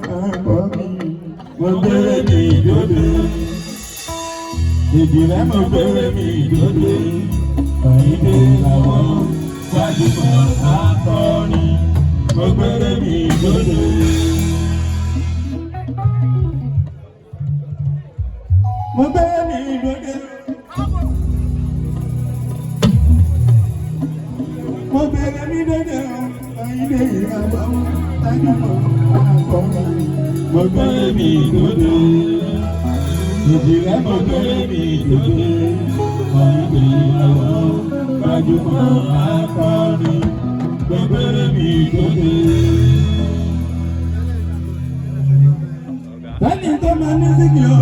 Àgbọ̀mí. Mo gbére mi ìdóde. Ìdìrẹ́ mo gbére mi ìdóde. Àyíndé làwọn gbajúmọ̀ akọrin. Mo gbére mi ìdóde. Mo gbére mi ìdóde. Mo gbére mi ìdóde o. Àyíndé làwọn gbajúmọ̀ akọrin. Mo gbére mi ìdóde. Ìdìrẹ́ mo gbére mi ìdóde. Àyíndé làwọn gbajúmọ̀ akọrin. Mo gbére mi ìdóde. Bẹ́ẹ̀ni tó máa mísíkì o.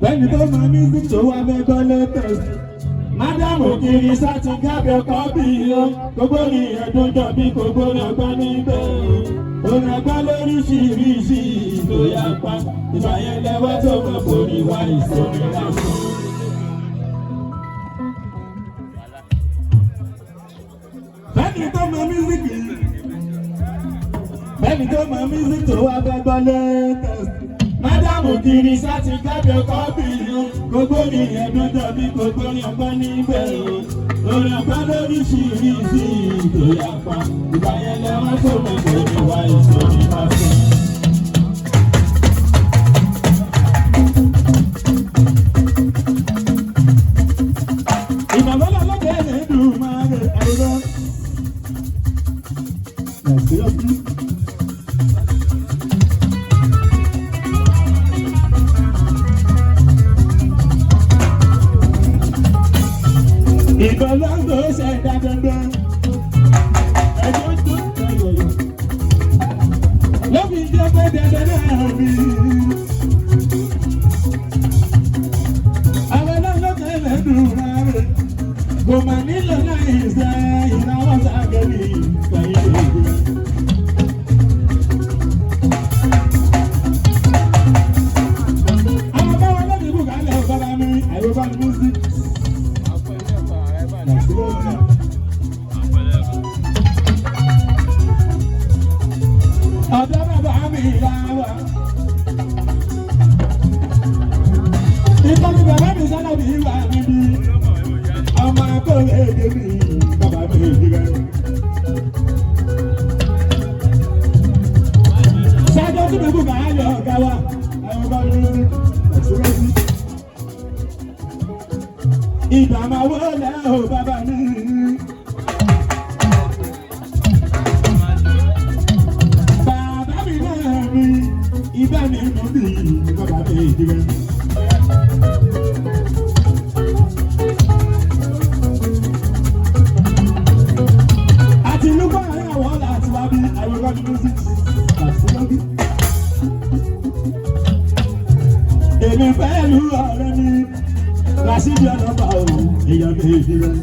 Bẹ́ẹ̀ni tó máa mísíkì tó wá fẹ́ gbọ́ latest. Mádàmù kiri sáti gábẹ́ kọ́bí o. Gbogbo ní ẹ̀dùn jọ bí gbogbo ní ọgbọ́n níbẹ̀ o. Orin ọgbọ́n lóríṣiríṣi ìlòyà pa. Ìgbà yẹn lẹ́wọ́ tó mọ̀ kò ní wá ìsòrí lásán. Bẹ́ẹ̀ni tó máa mísíkì. Bẹ́ẹ̀ni tó máa mísíkì tó wá fẹ́ gbọ́ latest. Mádàmù kiri sáti gábẹ́ kọ́bí o. Gbogbo ní ẹ̀dùn jọ bí gbogbo ní ọgbọ́n níbẹ̀ o. Orin ọgbọ́n lóríṣiríṣi ìlòyà pa. Ìgbà yẹn lẹ́wọ́ tó mọ̀ kò ní wá ìsòrí lásán. Ìbàbọ́lá lọ́jọ́ ẹ̀ dùn máa rẹ̀ àìrọ́. Nàìjíríà bí. Ìbọn lọ́gbọ̀n ó ṣẹ̀dá dandan. Ẹjọ́ tó ń tẹ̀yọ̀. Lóbi jẹ́ pé dandan náà mi. Àwọn ọlọ́gbọ̀n ẹlẹ́dùn máa rẹ̀. Kò mà nílò láì ṣe ìnáwó ságẹ́rì pẹ̀lú ìgbẹ́. Àwọn báwa lọ́dún ìbùkún alẹ́ ọ̀bára mi, àyọ̀bá mi mú sí. Ọ̀dọ́ bàbá mi láwà. Ìtọ́jú bàbá mi sábà bí wà níbí. Ọmọ akọ́lé èdè mi, bàbá mi jìrẹ́. Ṣáájú tí mi kú kàá yọ ọ̀gá wa, àwọn bá mi rí ẹ̀sùn sí. Ìgbà máa wọlé o bàbá mi. Bàbá mi náà rí ibà mi mú bí bàbá mi jìrẹ́. Àti ìlú bá àárín àwọn ọ̀la àti wá bí àwòrán ní music àti lọ́bí. Èmi pẹ̀lú ọ̀rẹ́ mi, Rashidi ọlọ́pàá o, èèyàn méjì rẹ̀.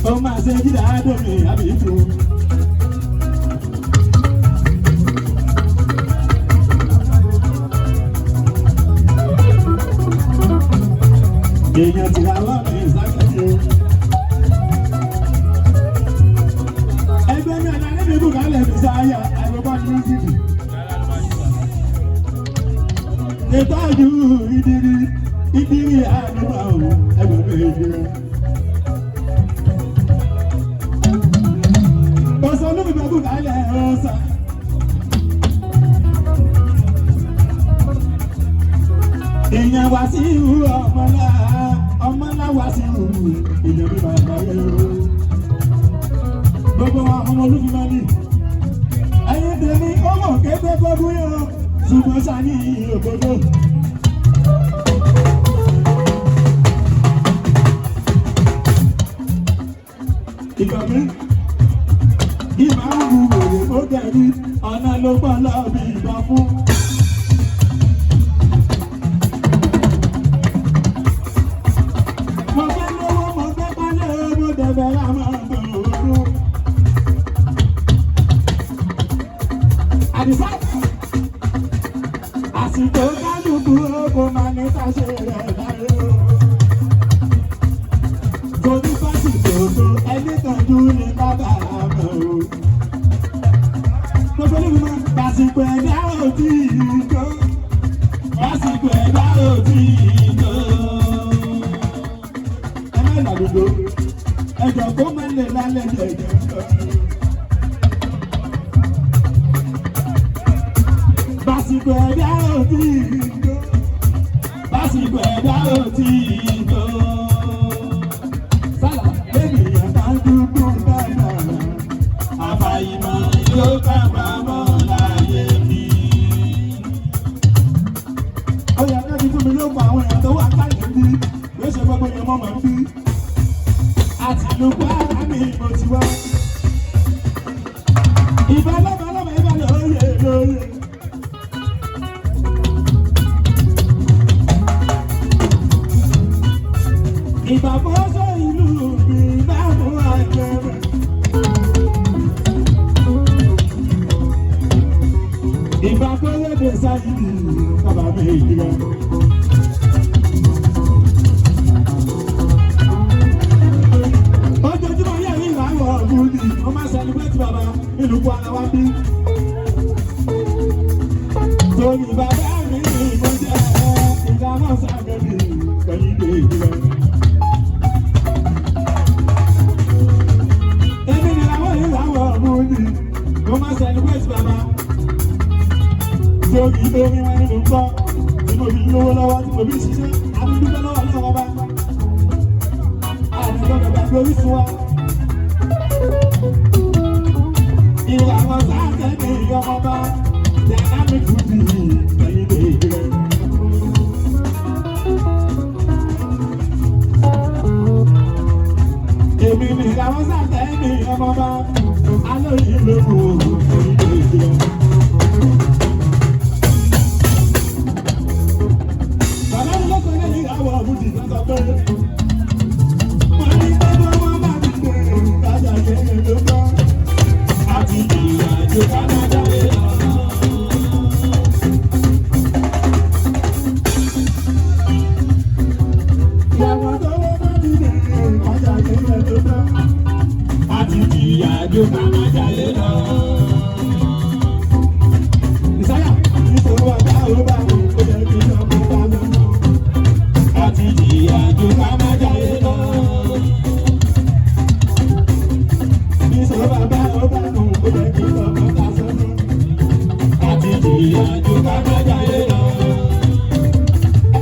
Ó máa ṣe jíjà àádọ́mi àbí ìtù. Èèyàn ti ra lọ́ọ̀mì ìsákẹ́jì o. Ẹgbẹ́ mi àná níbi ibùdó alẹ́ mi sáyà àìrọ́bá mísíkì. Ìtọ́jú ìdírí ìdírí àdúgbò ẹgbẹ́ méjì rẹ̀. Ọ̀sán ló fi gbàgbọ́ alẹ́ ọ̀sán. Èèyàn wá sí ìhù ọmọlá ọmọlá wá sí ìhù èèyàn bí bàbá yẹn o. Gbogbo wa ọmọ olúfimọ́ ni. Ẹyin tèmi ó mọ̀ kété gbogbo yẹn o, ṣùgbọ́n sani òdodo. Ìgbà mi, ìmọ̀ ń wu wèrè ó dẹ̀rí, ọ̀nà ló pọ̀ lọ́ọ̀bì ìgbà fún. Mo fẹ́ lówó, mo fẹ́ kọ́lé, mo dẹ̀bẹ̀ láwọn ọmọ Àdìsá àsìkò kálukú kò máa ní sáṣẹ rẹ̀ láyé o. Torí pásítọ̀ tó ẹni kan dún ní bàbá àmọ́ o. ò tí ì tó. Lásìkò ẹ̀dá ò tí ì tó. Ẹ má làlùdó, ẹ̀jọ̀ kó má lè lálẹ́ jẹ̀jẹ̀ lọ. Básìkò ẹ̀dá ò tí ì tó. Básìkò ẹ̀dá ò tí ì tó. Sálà lẹ́nìyàn bá dúdú dáadáa. Àfàìmọ̀ yóò kábàámọ̀ láyé mi. Ó yẹ ká ti fún mi ló pa àwọn èèyàn tó wà káyọ̀ bí. Yóò ṣe gbogbo yẹn mọ́ màá ń bí. Àti ìlú Kwara mi mo ti wá. Ìbá lọ́ba lọ́ba ìbá lóye lóye. Ìbàbọ̀sọ̀ ìlú mi bá mú àjẹrẹ. Ìbá kọ́lẹ́dẹ̀ sáyidì bàbá mi ìdílé. Ojoojúmọ́ yẹ̀ ní ìlànà ọ̀gbun ni wọ́n máa sẹlẹ̀bẹ̀tì bàbá ìlú Kwara wá bí. Torí bàbá mi ni mo jẹ́ ìdáná sàgẹ́dì pẹ̀lú ìdílé. Èmi ni làwọn ìlànà ọ̀gbun ni mo máa sẹlẹ̀bẹ̀tì bàbá. Torí orin wọn ni mo ń gbọ́, tí mo fi lówó lọ́wọ́, tí mo fi ṣiṣẹ́, àti dúpẹ́ lọ́wọ́ lọ́wọ́ bá. Àti gbọ́dọ̀ gbàgbé orísun wa. Ìlànà sáàtẹ̀ ní ọmọba, dynamic would be ẹ̀yin lè rẹ̀. Èmi ni ìlànà sáàtẹ̀ ní ọmọba, alóyè lóko ẹ̀yin lè rẹ̀. Bàbá mi lọ́sọ̀ lẹ́yìn ìyàwó àbújì kan sọ pé. Wọ́n ní pé bí wọ́n bá ti gbé ìtajà yẹn ló gbọ́. Àti ìrìnàjò Kánádà lè lọ. Ìyàwó tó wọ́n bá ti gbé ìtajà yẹn ló gbọ́. Àti ìrìnàjò Kánádà lè lọ. Ìsáyà, nítorí wà bá ó bá mi, ó yẹ kí ọmọ bá mi. Àti ìrìnàjò Kánádà lè lọ. Ìṣòro bàbá ó bá mi, ó yẹ kí ọmọ bá sọ́nù. Àti ìrìnàjò Kánádà lè lọ.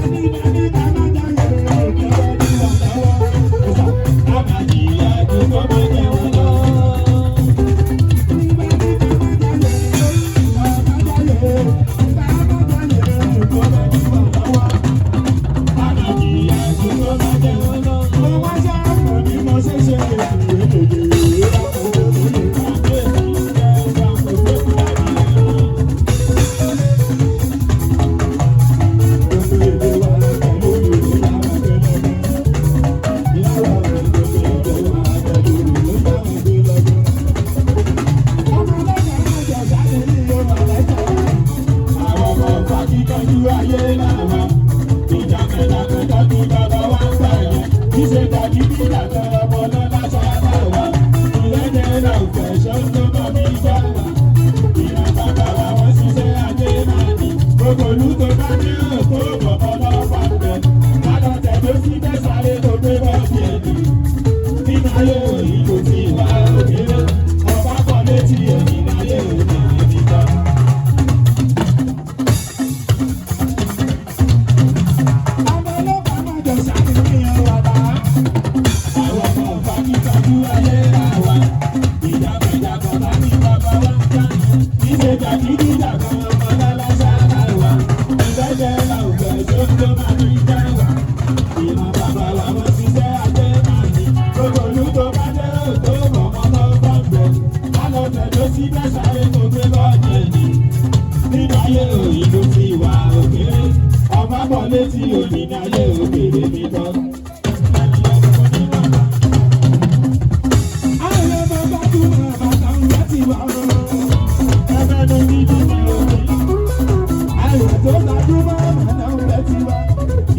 Ẹni bá ní Kánádà lè lọ, ìjọba ní wàtáwá. Ìsà, a máa jìyà ju kó má jẹ wọ́n lọ. Ẹni bá ní Kánádà lè lọ, Kánádà lè lọ, Kánádà lè lọ, ìjọba ní wàtáwá. A máa jìyà ju kó má jẹ wọ́n lọ. Mo wá ṣáà bí mo ṣe ṣe Létí òní náyé òkèèrè mi tán.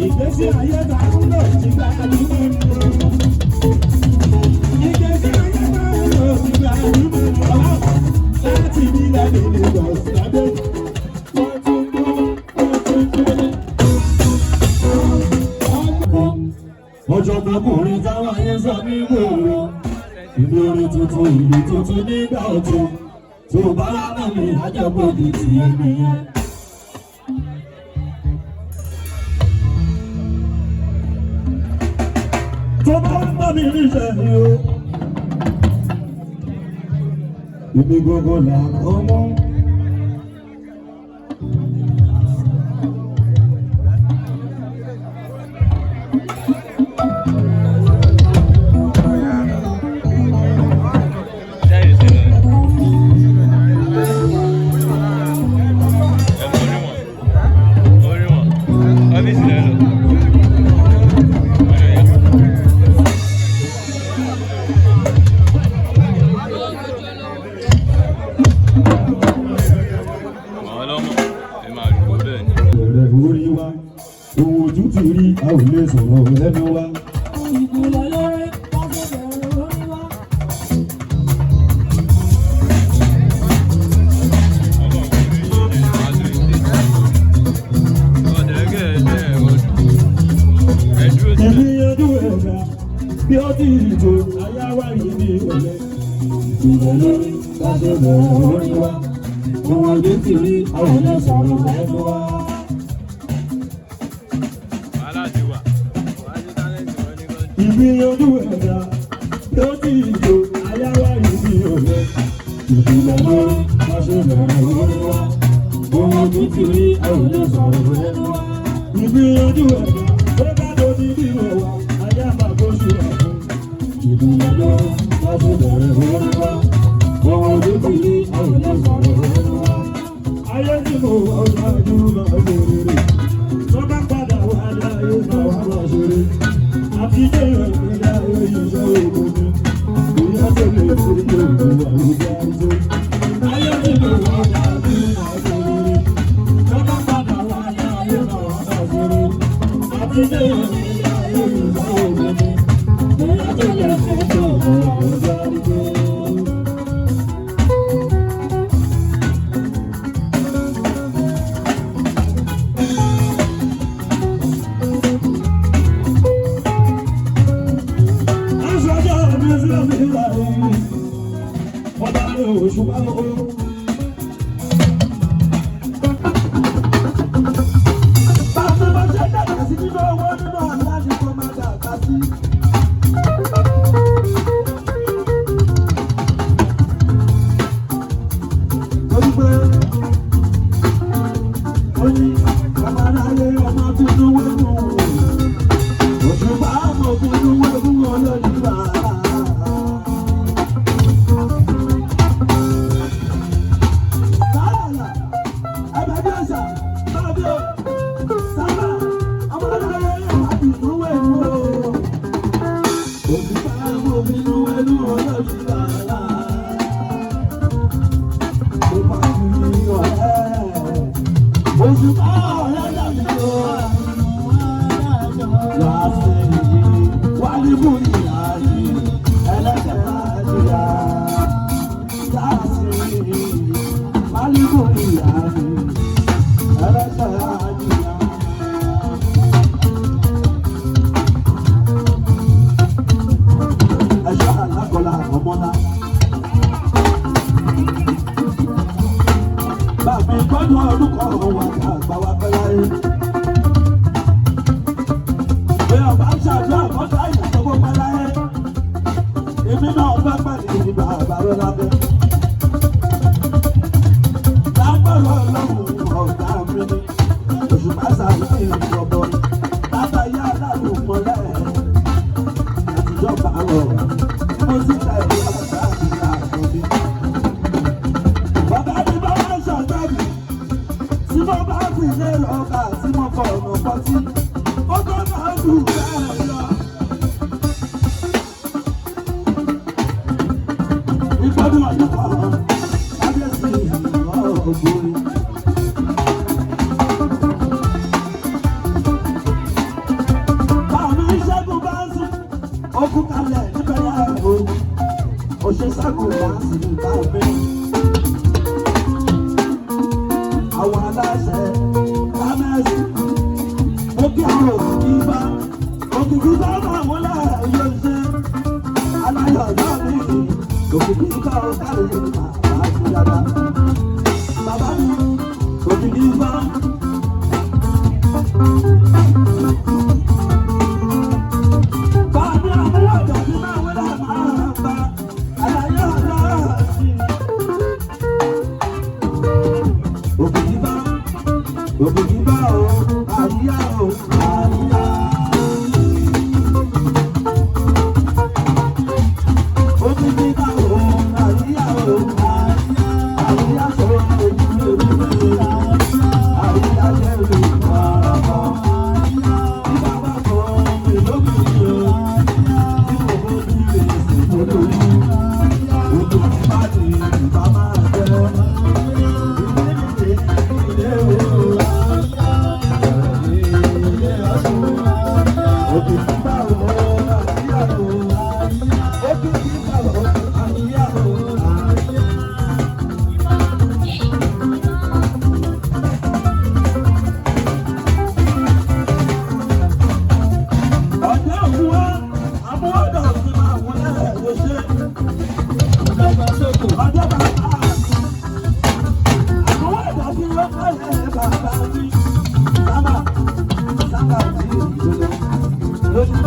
Ìgbésí ayé ta ń lò ti gba àdúgbò mi o. Ìgbésí ayé ta ń lò ti gba àdúgbò mi o. Láti bí lẹ́nu ní Lagos lábẹ́. Ọ̀jọ̀gbọ́n táwọn ayé sọ ní gbòòrò. Ìlú orin tuntun, ìlú tuntun nígbà ọ̀tun. Tó bá wá mọ̀ mí, àjọpọ̀jù ti ẹni yẹn. Tó bá ń bá mi níṣẹ́ ni o. Èmi gbogbo là kọ́ mọ́. Bẹ̀rẹ̀ orí wa, ohun ojú ti rí, a ò lè sọ̀rọ̀ ẹnu wa. Ìpìlẹ̀ lórí, wọ́n ṣe bẹ̀rẹ̀ lórí wá. Ìgbìyànjú ẹ̀dá bí ó ti tó ayáwá yìí ní ìrọ̀lẹ́. Ìpìlẹ̀ lórí, wọ́n ṣe bẹ̀rẹ̀ orí wa, ohun ojú ti rí, a ò lè sọ̀rọ̀ ẹnu wa. Ìgbìyànjú ẹ̀dá bí ó ti tó ayáwá yìí ní ìrọ̀lẹ́. Ìpìlẹ̀ lórí, wọ́n ṣe bẹ̀rẹ̀ orí wa, ohun ojú ti rí, a ò lè sọ̀rọ̀ ẹnu wa. Ìgbìyànjú ẹ̀dá ó bá lóní bí wọ̀ wá, ayá máa bó ṣe àfún. Ìpìlẹ̀ lórí, wọ́n ṣe bẹ̀rẹ̀ orí wa, ohun ojú ti rí, a ò lè sọ̀rọ̀ ẹnu wa. Ayé tí mo wà ó dájú máa ṣe rere. Tó bá padà wá láyé máa wá máa ṣe rere. Àti jẹ́ ìrìnàjò ayé iṣẹ́ òògùn mi. Ìyá tó lè ṣe òògùn àwùjọ àìsàn. Ayé tí mo wà ó dájú máa ṣe rere. Tó bá padà wá láyé máa wá máa ṣe rere. Àti jẹ́ ìrìnàjò ayé iṣẹ́ òògùn mi. Ìyá tó lè ṣe òògùn àwùjọ àìsàn. Òṣùpá mọ̀ kúndú wẹ́gùn ọlọ́dún Bàbí gbọ́dọ̀ ọdún kan wà àgbà wa pẹ́ láyé. Bí ọba ń ṣàdúrà kọ́tà ìyàtọ̀ kó pẹ́ láyé. Èmi náà fẹ́ pàdé ní bàbá rẹ̀ lábẹ́. Lágbára Ọlọ́run ọ̀gá mi ni. Òṣùpá sàlẹ̀ ìjọba. Bàbá yá alálùmọ́lẹ̀. Àtijọba rọ̀. Mo ti ta ìlú àgbà mi àkọ́bí. Bàbá mi bá wá ṣàgbàbí. Tí mo bá fi lé ọkà tí mo fọ ọ̀nà pọtí. Ó tó máa dùn bẹ́ẹ̀ lọ. Ìgbọ́dún ọdún kan, kábíyèsí ọ̀gbìn. Bàmí ṣẹ́gun bá ń sùn, ó kú kalẹ̀ níbẹ̀ yẹn o. Òṣè ṣẹ́gun bá ń sùn ní bàmí. Àwọn aláṣẹ kámẹ́sì, ó kí àwọn òkìkí bá, òkìkí bá máa wọlé. ọ̀kàrẹ̀ bàbá ti dada. Bàbá mi òbí ní bá. Bàbá àbúrò ọ̀dọ̀ mi máa wọlé máa bá àlàyé ọ̀la sí. Òbí ní bá, òbí ní bá o, àríyá o, àríyá. Òbí ní bá o, àríyá o, àríyá. Àríyá sọ̀rọ̀ ojú lórí mi, àríyá jẹ́ olùkọ́. Bí bàbá kan mi lókùnrin o, bí mo bójú lè sèkó lórí. Ojú ti bá ti ìbá máa jẹ́. Ilé o, ilé ọ̀ṣun. Òbí ti bá o, àríyá o. Òbí ti bá o, àríyá o, àríyá. Ọjọ́ òkúwa, àmúwọ́dọ̀ ti máa wọlé ẹ̀wọ̀ṣẹ́. Ọjọ́ bàbá mi, àmúwọ́dọ̀ ti lọ́kọ̀lẹ̀ bàbá mi. Sábà, sábà tí ìjọba lójú.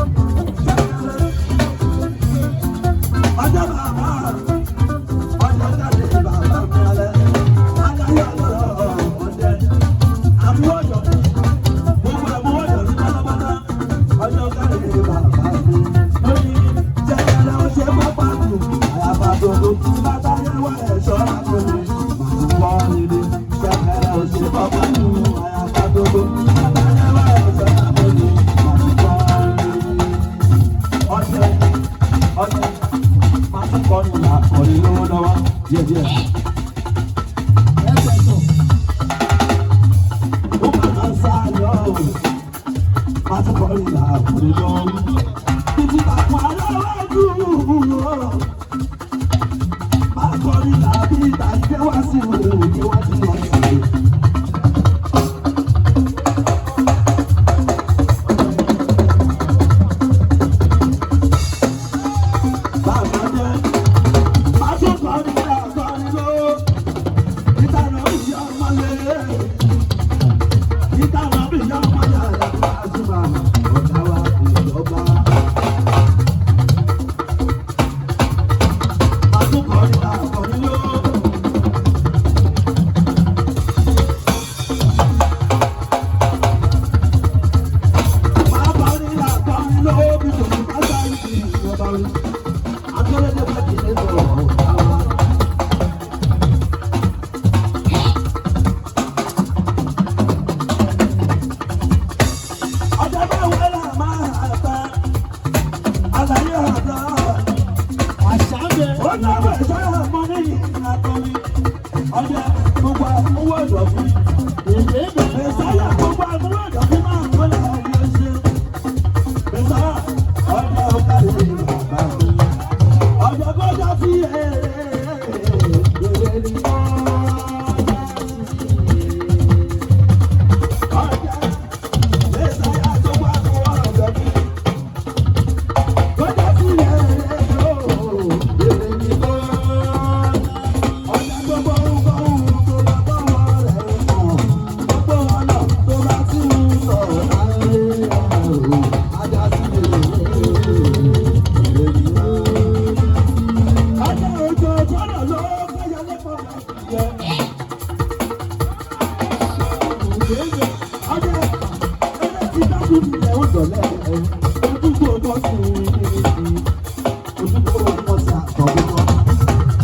Ọjọ́ bàbá mi, ọjọ́ jáde bàbá mi alẹ́. Adáyọ̀ lọ́rọ̀ ọ̀dẹ. Àmúwọ́dọ̀, gbogbo àmúwọ́dọ̀ ní pátápátá. Ọjọ́ káre bàbá mi. Lórí jẹ́jẹ́rẹ́ ó ṣe pápá jù. Àyàfà gbogbo tí bàbá yẹn wá ẹ̀ṣọ́ àkọlé. Màá wọ́ ilé. Jẹ́jẹ́rẹ́ ó ṣe pápá jù. Àyàfà gbogbo tí bàbá yẹn wá ẹ̀ṣọ́ àkọlé. Màá wọ́ ilé. Ọjọ́ ọjọ́ máa tún kọ́ ní àkọ́lé lọ́wọ́lọ́wọ́ díẹ̀díẹ̀. Ẹgbẹ́ sọ. Ó máa ń sá lọ pásítọ̀rì làkúrẹ́ lọ. Títí bàbá aláwájú pásítọ̀rì làbí ìtàgé wá sí òde wá sí ọ̀sẹ̀. Bàbá jẹ́ pásítọ̀rì làkúrẹ́ lọ. Ìtànà ìyá ọmọlé. Ìtànà ìyá ọmọlé àjùmọ̀ ọ̀gá wa ìjọba. Àtúkọ̀rí àkọ́rí ló. Máa kọrí àkọ́rí ló bí tòun bá sáré sí ìjọba rí. Akọ́lẹ́dẹ́ bá ti lè sọ̀rọ̀ ọ̀gá wa. Ọjọ́ bá wọlé máa bá àlàyé ọ̀dọ́. Àṣà bẹ̀. Ó náwó ẹ̀ṣọ́ ọmọ níyì àtọ́rí. Ọjọ́ gbogbo àmúwò ọ̀dọ̀fín. Èdè bẹ̀rẹ̀ sáyà gbogbo àmúwò ọ̀dọ̀fín máa ń kọ́lá ọ̀dọ̀ ṣe. Bẹ̀sà ọjọ́ ọ̀kadì bàbá mi. Ọjọ́ kọjá sí èrè èrè ní ọjà sí. Ọjà bẹ̀sà gbogbo àmúwò ọ̀dọ̀fín. Kọjá sí èrè èrè ní ọjà gbogbo ohun tó bá bọ́wọ́ rẹ̀ mọ̀. Gbogbo ọ̀nà tó bá ti ń sọ láyé ọ̀rọ̀ ajá sí èrè èrè ní ọjà ojú ọjọ́ ló fẹ́yà lẹ́kọ̀ọ́ jẹ. Ọjọ́ ẹgbẹ́ ti dájú ilẹ̀ ó dọ̀lẹ́ ojúgbò tó sì ojúgbò tó sì àtọ̀gbọ́.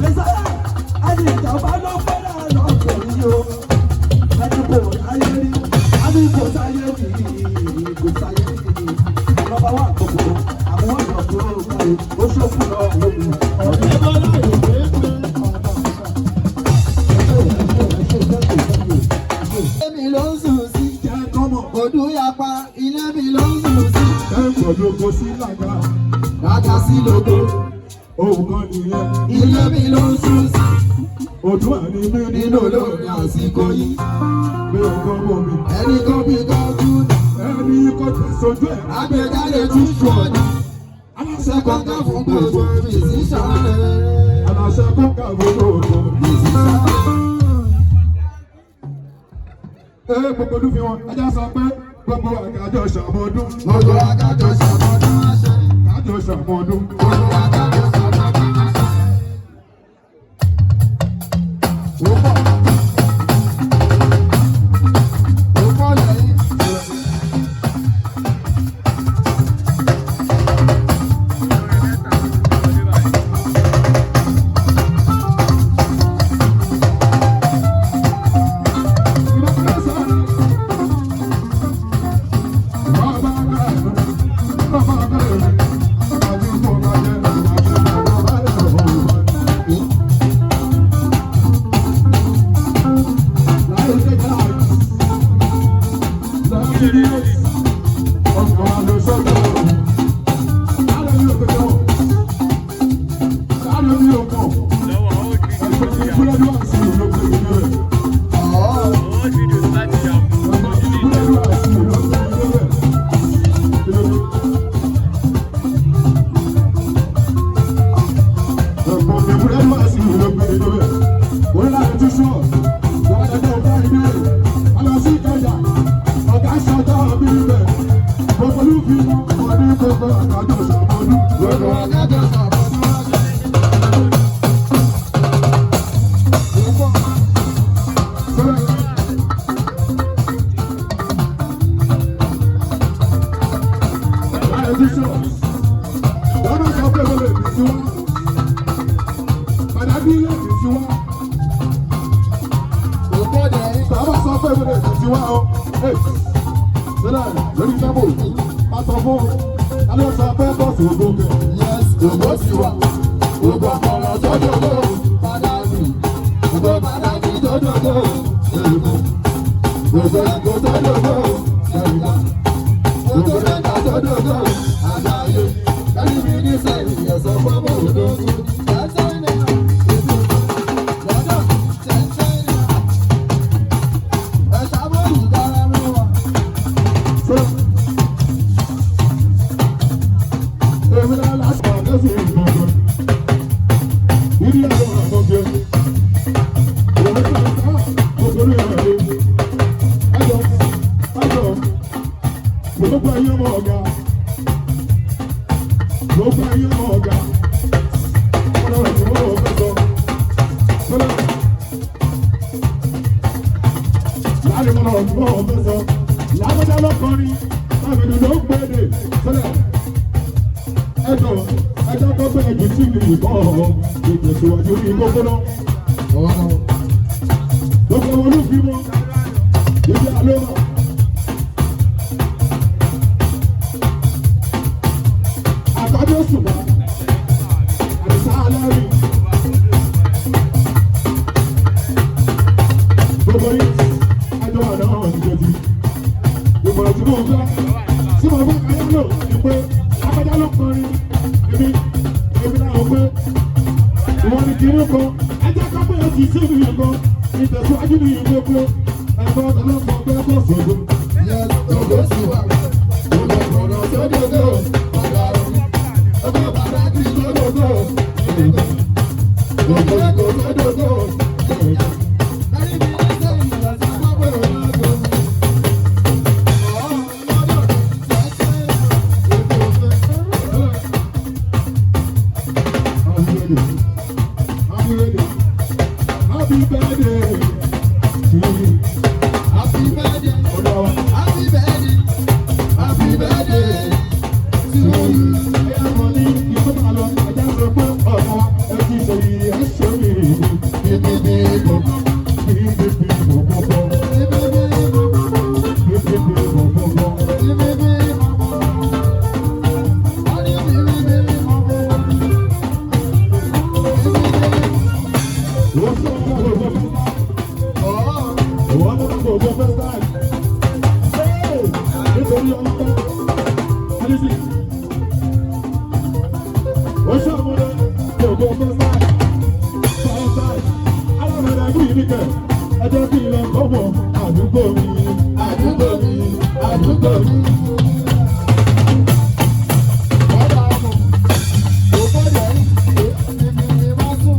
Mẹ́sàlá ẹni ìjọba ló fẹ́ràn lọ́kẹ̀ yìí o. Ẹni kò sáyé rí, ẹni kò sáyé rí, kò sáyé rí. Lọ́ba wà gbogbo àwọn ọ̀dọ́ tó ń kárí, ó ṣòfò lọ́wọ́ lómi. Ọ̀rẹ́ bọ́lá ìwé pé ọ̀dọ̀ àṣà. Ilé mi ló ń sùn sí. Jẹ́ kọ́mọ̀. Odú yapa, ilé mi ló ń sùn sí. Ẹ̀kọ́ lóko sí làgà. Dàgà sí lógo. Òun kan nìyẹn. Ilé mi ló ń sùn sí. Odún àní mi ní Nínú olórin àsìkò yìí. mi ò kọ́ mọ̀ mi. Ẹni tó bí gọ́gùn. Ẹni kò tẹ̀ sójú ẹ̀. Àgbéjáde tún ṣù ọ̀nà. Aláṣẹ Ṣé kọ́ńtà fún gbogbo mi sí ṣàlẹ̀? Àṣẹ kó kà gbogbo ògbó. Ee gbogbo olúfi wọn, ẹja sọ pé gbogbo àgàjọ ṣàmọdún. Gbogbo akájọ ṣàmọ́dún àṣẹ. Àjọ ṣàmọdún. Gbogbo akájọ ṣàmọ́dún àṣẹ. Ó pọ̀. Ó pọ̀ lẹ́yìn. Gbogbo akájọ ṣàmọ́dún àṣẹ. Ó pọ̀. Ó pọ̀ lẹ́yìn. Yes, ògo ti wà. Ògo ọ̀pọ̀lọ̀ tó dòdò. Padà sí. Ògo padà sí tó dòdò. Èèmọ̀. Ògo ìgò tó dòdò. Ṣẹ̀yìnlá. Ògo mẹ́ta tó dòdò. Àgbáyé. Kẹ́lí mi ní sẹ́yìn ẹ̀sọ́ fọ́mọ́ òdo. Gbogbo ayé ọmọ ọ̀gá. Gbogbo ayé ọmọ ọ̀gá. Ọlọ́run ti wọ́n fẹ́ sọ. Sọlá. Láàrin ọlọ́run tí wọ́n fẹ́ sọ. Lágbájá lọ́kọrin. Láàbìdì ló ń gbèdè. Sọlá. Ẹjọ́ ẹjọ́ tó bẹ̀rẹ̀ jù sí ìlú ìbọn ìtẹ̀síwájú ní gbogbo náà. Gbogbo wọn ló fi mọ́. Ibi àlọ́ náà. Àkọ́jọ́ ṣùgbọ́n àdìsá alẹ́rìí. Gbogbo yìí ẹjọ́ àná ìjọba. Ìmọ̀ràn tí mo fẹ́ tí mo fẹ́ káyọ̀ lò ní pé lápájá ló kọrin èmi èmi náà pé ìwọ ni kì í mú kan ẹjẹ́ kan pé oṣù sí mi kan ìtẹ̀síwájú mi gbogbo ẹ̀fọ́ ọlọ́pàá bẹ́ẹ̀ bọ̀ sógo. Yes, ògo ti wà. Ògo ọ̀pọ̀lọ̀ tó dòdò. Padà sí. Ògo padà sí tó dòdò. Èèmọ̀. Ògo ìgò tó dòdò. Ṣẹ̀yìnlá. Kẹ́lí mi ní sẹ́yìn ẹ̀sọ́ fọ́mọ́ òdo. Happy birthday. Happy birthday to you. Happy birthday, Ọ̀dọ̀ happy birthday, happy birthday to you. ẹ̀yà kan ní ikú máa lọ ẹja sọ pé ọ̀gá ẹ ti ṣe yìí ẹ ṣe mí Bíbí bò, bí bí bí bò bò bíbí bò, bí bí bí bò bò bò. bíbí bò. Wọ́n ní bíbí bò, bíbí Wọ́n sọ fún ọgbọ́n fẹ́ bò. wọ́n mú gbogbo fẹ́ sáà. Nítorí ọlọ́pàá, Alisi. Ó ṣàmúlẹ̀ gbogbo fẹ́ sáà. Fẹ́ sáà. Alábẹ̀rẹ̀ kú yìí nìkẹ́. Ẹ jẹ́ kí n lọ kọ́mọ àdúgbò mi. Àdúgbò mi, àdúgbò mi. Ọ̀dà ọmọ, kò gbọ́dọ̀ rí, èmi ni má sùn.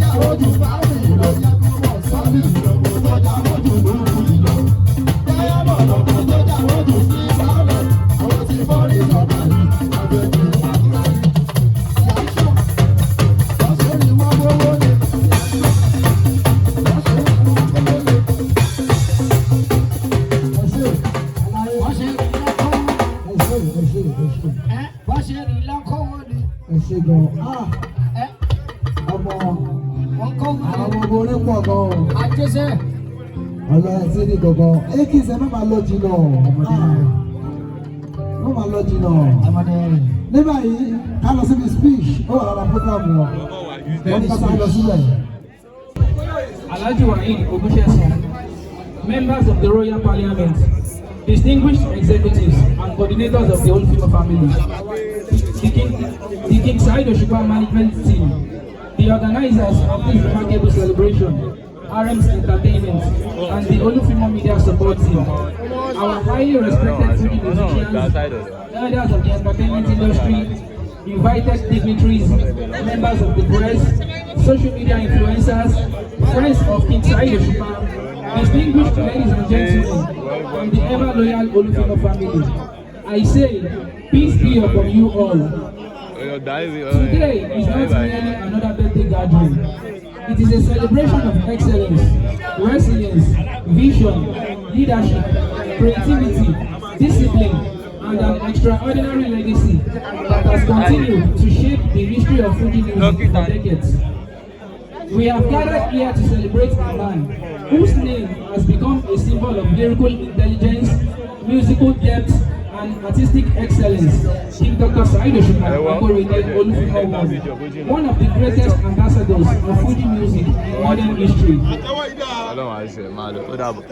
jà ojú fáwọn ìlọ jẹ́ kó mọ̀ sọ́ọ̀lì lọ́mọ tó jà ojú lókù ìlọ. Diamond lọ́mọ tó jà ojú sí sálọ̀. Àwọn tí bọ́ọ̀lì sọ̀rọ̀ yìí, àgbẹ̀jẹ̀ àdúrà yìí. Yàtọ̀, wọ́n ṣe ní wọ́n gbówó lé. Wọ́n ṣe ní wọ́n gbówó lé. Ẹ ṣé aláyé. Wọ́n ṣe rí lọ́kọ́ Ẹ ṣé, ẹ ṣé, ẹ ṣé. Ẹ́ wọ́n ṣe rí lọ́kọ́ wọn ni. Ẹ ṣé gan. Ah, Ẹ́ ọmọ wọ́n kọ́ wọn àwọn ni. ọmọ orin pọ̀ gan. Àjẹsẹ́. Ọlọ́run ẹ̀ tí ní gangan. Ekins, ẹ má máa lọ jìnnà. Ah, má máa lọ jìnnà. Ọmọdé. Ní báyìí, ká lọ síbi speech, ó wà lára program wọn. Wọ́n ní ká sáré lọ síbẹ̀. Alhaji Waheed Ogunsesan, members of the Royal Parliament, distinguished executives and coordinators of the Olufimo family, the King Saheed Osupa management team, the organizers of this remarkable celebration, RM's Entertainment, and the Olufimo Media Support Team, our highly respected Fuji musicians, elders of the entertainment industry, invited dignitaries, members of the press, social media influencers, friends of King Saheed Osupa, distinguished ladies and gentlemen, and the ever loyal Olufimo family. I say, peace be upon you all. Today is not merely another birthday gathering. It is a celebration of excellence, resilience, vision, leadership, creativity, discipline, and an extraordinary legacy that has continued to shape the history of Fuji music for decades. We have gathered here to celebrate a man whose name has become a symbol of lyrical intelligence, musical depth, and artistic excellence. King Dr. Saheed Osupa Akorede Olufimo I, one of the greatest ambassadors of Fuji music in modern history. Ọlọ́run àṣẹ máa lọ, ó dàbọ̀.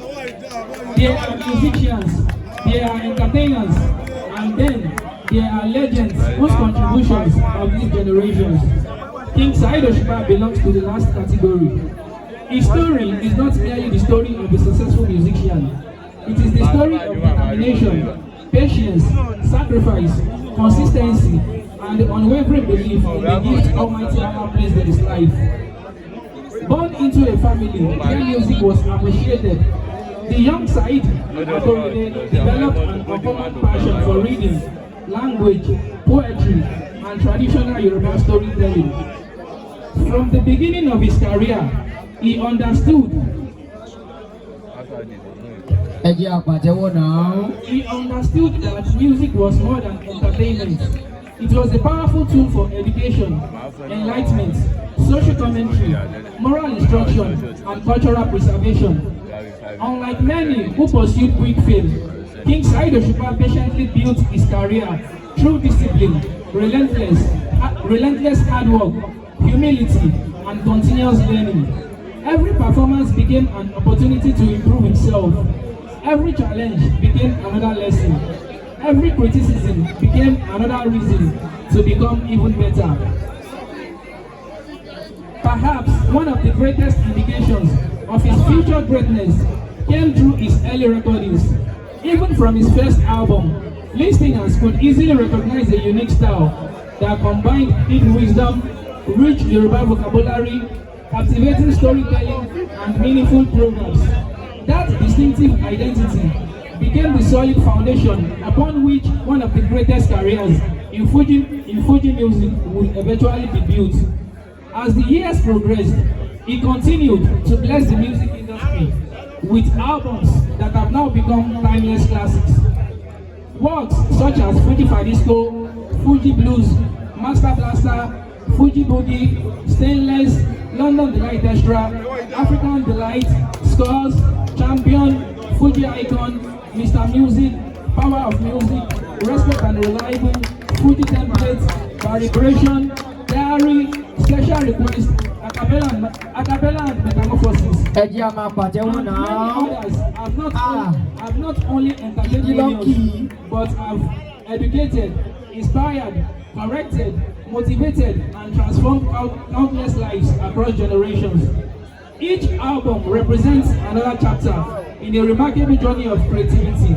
There are musicians, there are entertainers, and then there are legends whose contributions outlive generations. King Saheed Osupa belongs to the last category. His story is not merely the story of a successful musician. It is the story of determination, patience, sacrifice, consistency, and the unwavering belief in the gift Almighty Allah placed in his life. Born into a family where music was appreciated, the young Saheed Akorede developed an uncommon passion for reading, language, poetry, and traditional Yoruba storytelling. From the beginning of his career, he understood Ẹ jẹ́ àpàtẹ́wọ́ náà. He understood that music was more than entertainment. It was a powerful tool for education, enlightenment, social commentary, moral instruction, and cultural preservation. Unlike many who pursued quick fame, King Saheed Osupa patiently built his career through discipline, relentless hard work, humility, and continuous learning. Every performance became an opportunity to improve himself. Every challenge became another lesson. Every criticism became another reason to become even better. Perhaps one of the greatest indications of his future greatness came through his early recordings. Even from his first album, listeners could easily recognize a unique style that combined deep wisdom, rich Yoruba vocabulary, captivating storytelling, and meaningful proverbs. That distinctive identity became the solid foundation upon which one of the greatest careers in Fuji music would eventually be built. As the years progressed, he continued to bless the music industry with albums that have now become timeless classics. Works such as Fuji Fadisco, Fuji Blues, Master Blaster, Fuji Boogie, Stainless, London Delight Extra, African Delight, Scores, Champion, Fuji Icon, Mr. Music, Power of Music, Respect and Reliable, Fuji Template, Vibration, Diary, Special Request, Acapella and Metamorphosis. Ẹ jẹ́ a máa pàtẹ́wọ́ And náà. many others have not, Ah. only, have not only entertained Kí ló ń kì í? millions, but have educated, inspired, corrected, motivated, and transformed countless lives across generations. Each album represents another chapter in a remarkable journey of creativity.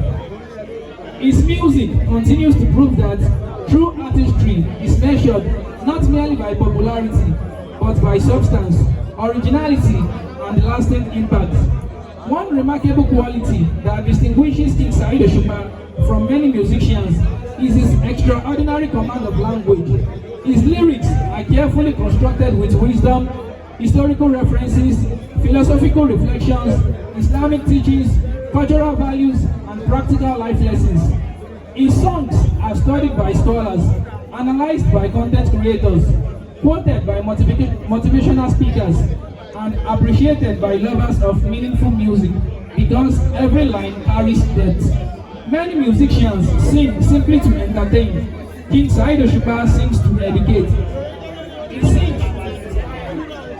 His music continues to prove that true artistry is measured not merely by popularity, but by substance, originality, and lasting impact. One remarkable quality that distinguishes King Saheed Osupa from many musicians is his extraordinary command of language. His lyrics are carefully constructed with wisdom, historical references, philosophical reflections, Islamic teachings, cultural values, and practical life lessons. His songs are studied by scholars, analyzed by content creators, quoted by motivational speakers, and appreciated by lovers of meaningful music because every line carries depth. Many musicians sing simply to entertain. King Saheed Osupa sings to educate. He sings.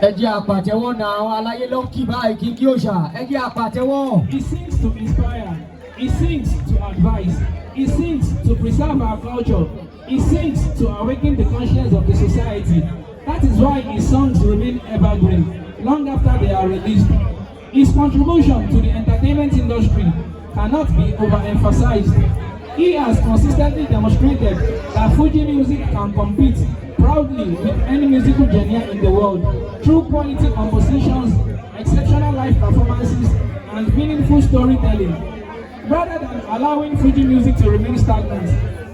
Ẹ jẹ́ àpàtẹ́wọ́ náà, àwọn aláyé ló ń kí báyìí kí kí òòṣà, ẹ jẹ́ àpàtẹ́wọ́. He sings to inspire. He sings to advise. He sings to preserve our culture. He sings to awaken the conscience of the society. That is why his songs remain evergreen long after they are released. His contribution to the entertainment industry cannot be overemphasized. He has consistently demonstrated that Fuji music can compete proudly with any musical genre in the world through quality compositions, exceptional live performances, and meaningful storytelling. Rather than allowing Fuji music to remain stagnant,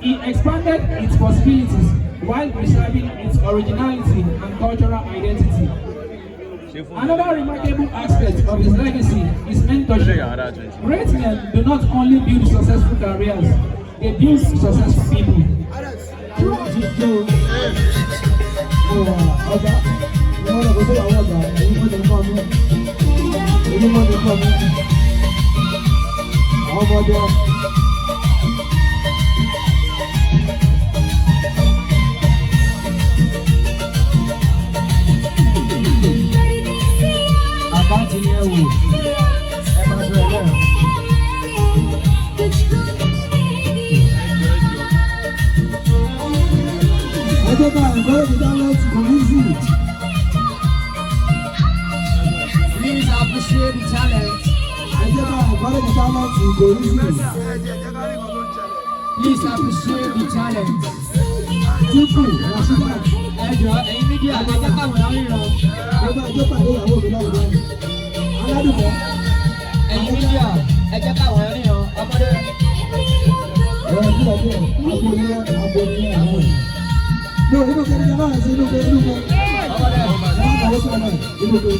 he expanded its possibilities while preserving its originality and cultural identity. Another remarkable aspect of his legacy is mentorship. Great men do not only build successful careers, they build successful people. Ti jó ọba ìwọ́n lọ kó tó àwọn ọ̀gá èyí mọ́ ní fọ́ mi, èyí mọ́ ní fọ́ mi, àwọn ọmọdé. Account ni ẹ wò, ẹ máa sọ ẹ lẹ́ẹ̀. Ẹ jẹ́ ká encourage talent, kò ní sí. Please appreciate the talent. Ẹ jẹ́ ká encourage talent, kò ní sí. Please appreciate the talent. Tútù Rasheedat. Ẹ jọ, ẹ̀yin media, ẹ jẹ́ káwọn èèyàn ríran. Mo máa jó pàdé ìyàwó mi lọ́wọ́ aládùúgbò. Ẹ̀yin media, ẹ jẹ́ káwọn èèyàn ríran ọmọdé. Ẹ̀rọ ìbílẹ̀ bí ẹ̀ abo ní ẹ̀ abo ní ẹ̀ àwọn ẹ̀. No, inú kẹ́ni kẹ́ máa ṣe inú kẹ́ inú kẹ́. Ọmọdé. Ẹ má kàwé sọ̀rọ̀ náà inú kẹ́.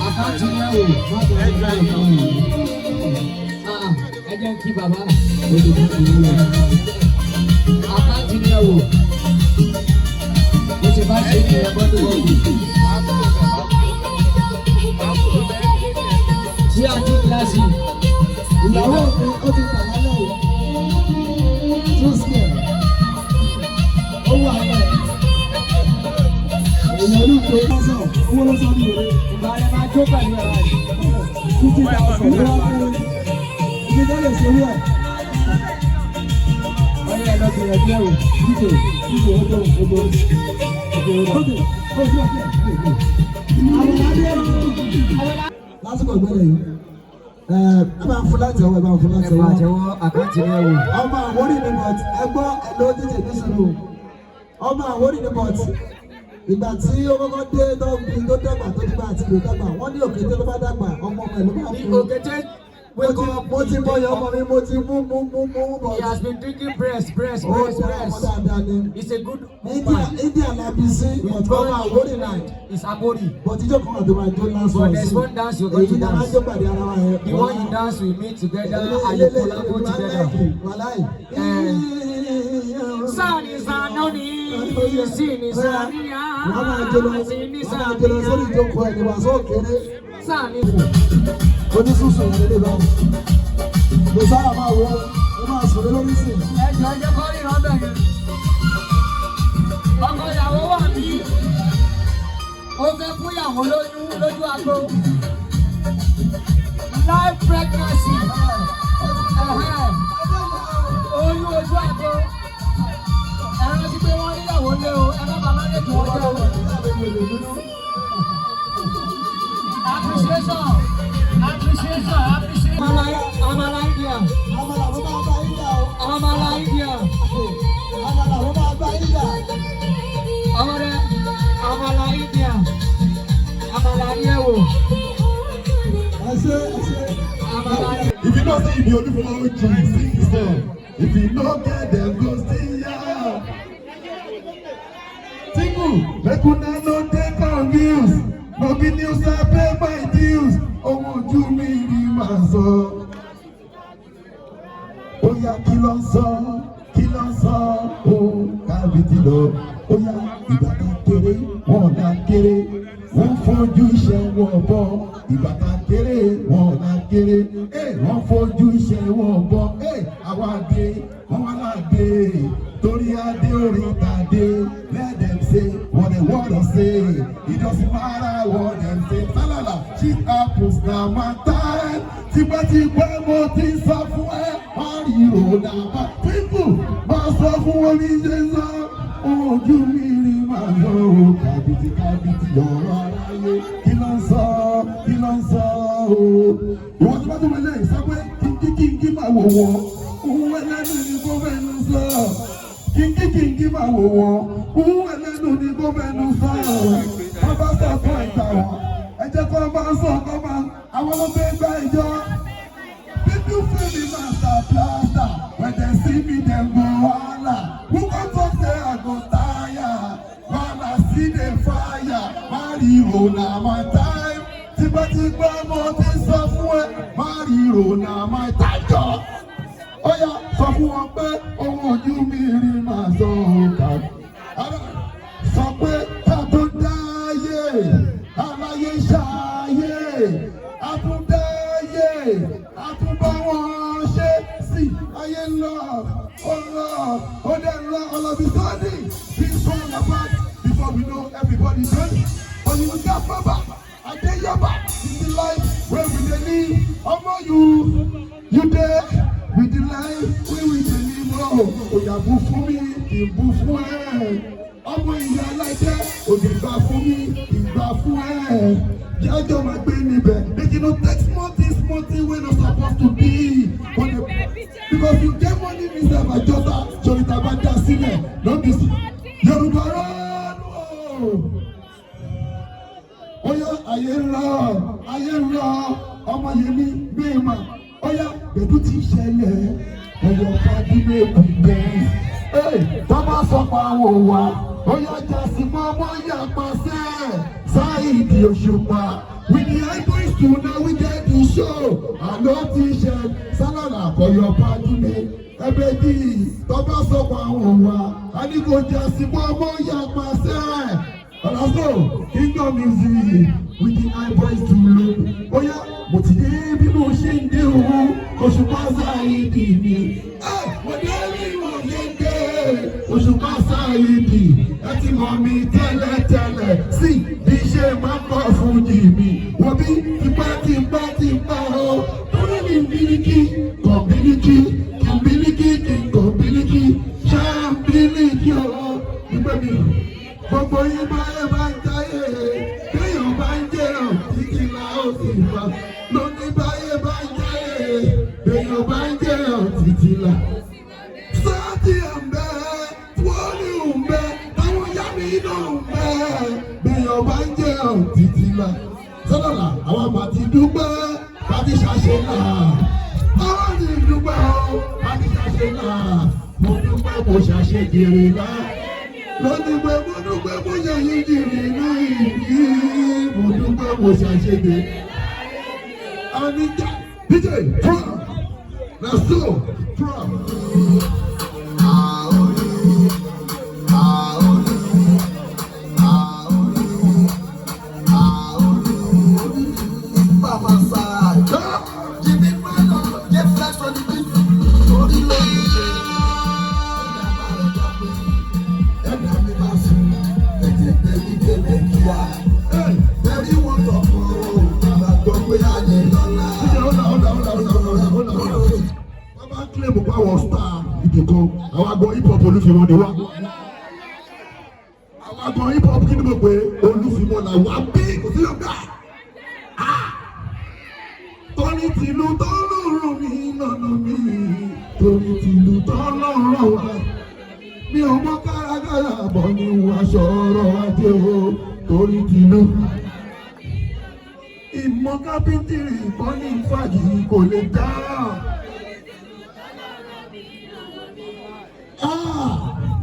Account ni ẹ wò. Má bẹ̀rẹ̀ ní ọ̀rọ̀ kan. Ah, ẹ jẹ́ n kí bàbá. Ó ti kú ìlú rẹ̀. Account ni ẹ wò. Bó ṣe bá ṣe ní ẹ̀kọ́ tó wọ̀. Tí a ní kíláàsì. Ìyàwó mi ó ti tà lálẹ́ yìí. Too scared. Ó wà lẹ̀. Èèyàn olùkọ́ lọ́sọ̀ owó lọ́sọ̀ ní ìwé. Ìgbà rẹ̀ máa jó pẹ̀lú ẹ̀rọ yìí. 50,000 ló wá fún ibi tó lè ṣe wú ẹ̀. Ọyẹ́ ẹ lọ gbìyànjú ẹ̀ wò. Díje díje ó tó ó tó ó tó ó tó ó tó. Àwọn adé lásìkò ìgbẹ́lẹ̀ yìí, ẹ bá ń fún láti ọwọ́, ẹ bá ń fún láti Ẹ máa ọwọ́. jẹ́wọ́, account ni ẹ wò. Ọmọ Àwórì ni, but ẹ gbọ́ ẹ ló díje ní sùúrù. Ọmọ Àwórì ni, but ìgbà tí ó kọ́kọ́ dé tó bí tó dàgbà tó ti bá àti ìlú dàgbà, wọ́n ní òkété ló bá dàgbà, ọmọ ọmọ ẹ̀ ló máa The fún. Òkété Mo wake ti up. mo ti mọyì ọmọ mi, mo ti mú mú mú mú bọ̀. He has been drinking breast, breast, Ó breast, dá ọmọ breast. dáadáa ni. He's a good India man. India la bí sí, but ọmọ Àwórì land. Is Abori. But ijó kan wà tó máa jó last But one there's sí. one dance you're going Èyí to tá a máa dance. jó pàdé ara wa yẹn. The one you dance, we meet together and you collabo together. Wàláì. Sani sanoni, sini saniya, Wọ́n máa jó lọ, sini wọ́n máa jó lọ sórí saniya, ìjókòó ẹ̀ ní wàásù òkèrè. sani. Onísùsù yẹn lè báyìí. Mẹ̀sáyà máa wọ, ó máa sùn lórí sí. Ẹ jọ, ẹ jẹ́ kó ríran bẹ́ẹ̀ yẹn. Ọkọ ìyàwó wà ní. Ó fẹ́ fún ìyàwó lóyún lójú agbo. Live pregnancy. Ẹ̀hẹ́n. Oyún ojú agbo. Ẹ rántí pé wọ́n níyàwó lé o, ẹ má bàa má lè jù wọ́n jẹ́ o. Appreciation, appreciation, appreciation. Amala, Amala India, Àmàlà ló máa bá yín jà o. Amala India. Àmàlà ló máa bá yín jà. Ọmọdé, Amala. Because if you only follow G, sing the song. If you no get them, go still ya. Tingu, make una no dey confused. No be news, I pay my dues. Ohun ojú mi rí màá sọ. Ó yá, kí ló ń sọ? Kí ló ń sọ? Ó kábìtì lọ. Ó yá, ìgbà tá kéré, wọn là kéré. Wọ́n fojú iṣẹ́ wọn bọ̀. Ìgbà tá kéré, wọn là kéré. Wọ́n fojú iṣẹ́ wọn bọ̀. Àwa dé, wọ́n wá là dé. Torí adé orí tàdé. Let them say what they wanna say. It doesn't matter what them say. Sálàlà, shit happens na my time. Tipẹ́tipẹ́ mo ti sọ fún ẹ. Wọ́n rí ìrònà bá. Pípù máa sọ fún wọn ní ṣe sọ. Ojú mi rí màá sọ o. Kàbìtì kàbìtì ọ̀rọ̀ aráyé. Kí ló ń sọ? Kí ló ń sọ o? Ìwọ́n tí wọ́n tún wọlé sọ pé kíkí kíkí máa wò wọ́n. Òun ẹlẹ́nu ni kò fẹ́nu sọ. Kíkí kíkí máa wò wọ́n. Òun ẹlẹ́nu ni kò fẹ́nu sọ. Wọ́n bá sọ fún ìgbà wọn. Ẹ jẹ́ kó máa sọ kó máa àwọn ló fẹ́ gbá ìjọ. People feel me master blaster. When they see me, them go holla. Who go talk say I go tire? While I see the fire, Mario na my time. Tipẹ́tipẹ́ mo ti sọ fún ẹ, Mario na my time jọ. Ó yá, sọ fún wọn pé ohun ojú mi rí màá sọ òkà. Sọ pé ká tó dáyé, aláyé ṣáyé, àtúndáyé, àtúbá wọn ṣe sí ayé ń lọ, ó ń lọ, ó dẹ̀ ń lọ, all of a sudden, things fall apart before we know everybody done. But you got baba, Adeyaba, in the life where we dey live, ọmọ you dey with the life wey we dey live o. Oya, bù fún mi, kì í bù fún ẹ. Ọmọ ìyá alájẹ, òdì gbà fún mi, kì í gbà fún ẹ. Jájọ́ máa gbé níbẹ̀. Make you no take small thing, small thing wey no suppose to be. But because you get money reserve àjọta, sọ̀rọ̀ tàbá dá sílẹ̀, no be Yorùbá rọ́ọ̀nù o. Oya, ayé ń lọ, ayé ń lọ, ọmọ yẹmi gbẹ̀mà. Oya, gbẹ̀dú ti ṣẹlẹ̀, ọyọ fagilé kùdẹ́. Tọ́ba sọ pa àwọn wa, oya jásí mọ́ ọmọ yà pàṣẹ. Saheed Òṣùpá, with the high boys too, now we get the show. Àlọ́ ti ṣe sálàlà àkọyọ fagilé. Ẹbẹ̀ bí tọ́ba sọ pa àwọn wa, a ní kò jásí mọ́ ọmọ yà pàṣẹ. Ọ̀làsó, Kingdom music with the high boys to look. Oya, mo ti dé bí mo ṣe ń dé o, Òṣùpá Saheed mi. Mo dé bí mo ṣe ń dé, Òṣùpá Saheed. Ẹ ti mọ̀ mi tẹ́lẹ̀tẹ́lẹ̀ sí bí ṣe máa ń kọ́ fújì mi. Wọ́n bí tipẹ́ tipẹ́ tipẹ́ o. Torí mi bíríkì, kọ̀bíríkì, kọ̀bíríkì, kọ̀bíríkì, ṣáà bíríkì o. Ìgbẹ́ mi gbogbo yín bá ẹ bá ń jáyé, téèyàn bá ń jẹun títí la ó sì bá lóní báyé bá ń jáyé, téèyàn bá ń jẹun títí la. Sáàtì ẹ̀ ń bẹ, tíwọ́nì ń bẹ, táwọn yá mi náà ń bẹ, béèyàn bá ń jẹun títí la. Sọ́dọ̀là àwọn àmà ti dúpẹ́ bá ti ṣàṣe náà. Àwọn ti dúpẹ́ o, bá ti ṣàṣe náà. Mo dúpẹ́ mo ṣàṣejèrè náà lónìí pé mo dúpẹ́ mo yẹ yín jìnnì náà yìí, mo dúpẹ́ mo ṣàṣejèrè. Anija DJ from na so from. Àórí, àórí, àórí, àórí, Bàbá sáà. Jimmy Melo, get flex on the beat. Orí ló ń ṣe. Ẹ̀dá bá rẹ̀ dá pé. Ẹ̀dá mi máa sùn. Tètè gbé mi délé kíá. Bẹ́ẹ̀ni wọ́n tọ̀ fún o. Bàbá gbọ́ pé ayé lọ́la. DJ, hold on, hold on, hold on, hold on, hold on, hold on. Wọ́n bá ń claim pé àwọn star ibì kan, àwọn àgbọn hip hop olúfimọ́ ni wá. Àwọn àgbọn hip hop, kí ni mo pè é? Olúfimọ́ là wá bí kò sí ọgbà. Torí tìlú tọ́lọ́run mi lọ́nà mi, torí tìlú tọ́lọ́run wa. Mi ò mọ kárakára bọ̀ ní aṣọ ọrọ̀ ajé o, torí tìlú. Ìmọ̀ kápẹ́ntìrì ìbọn ní ìfàjì kò lè dá.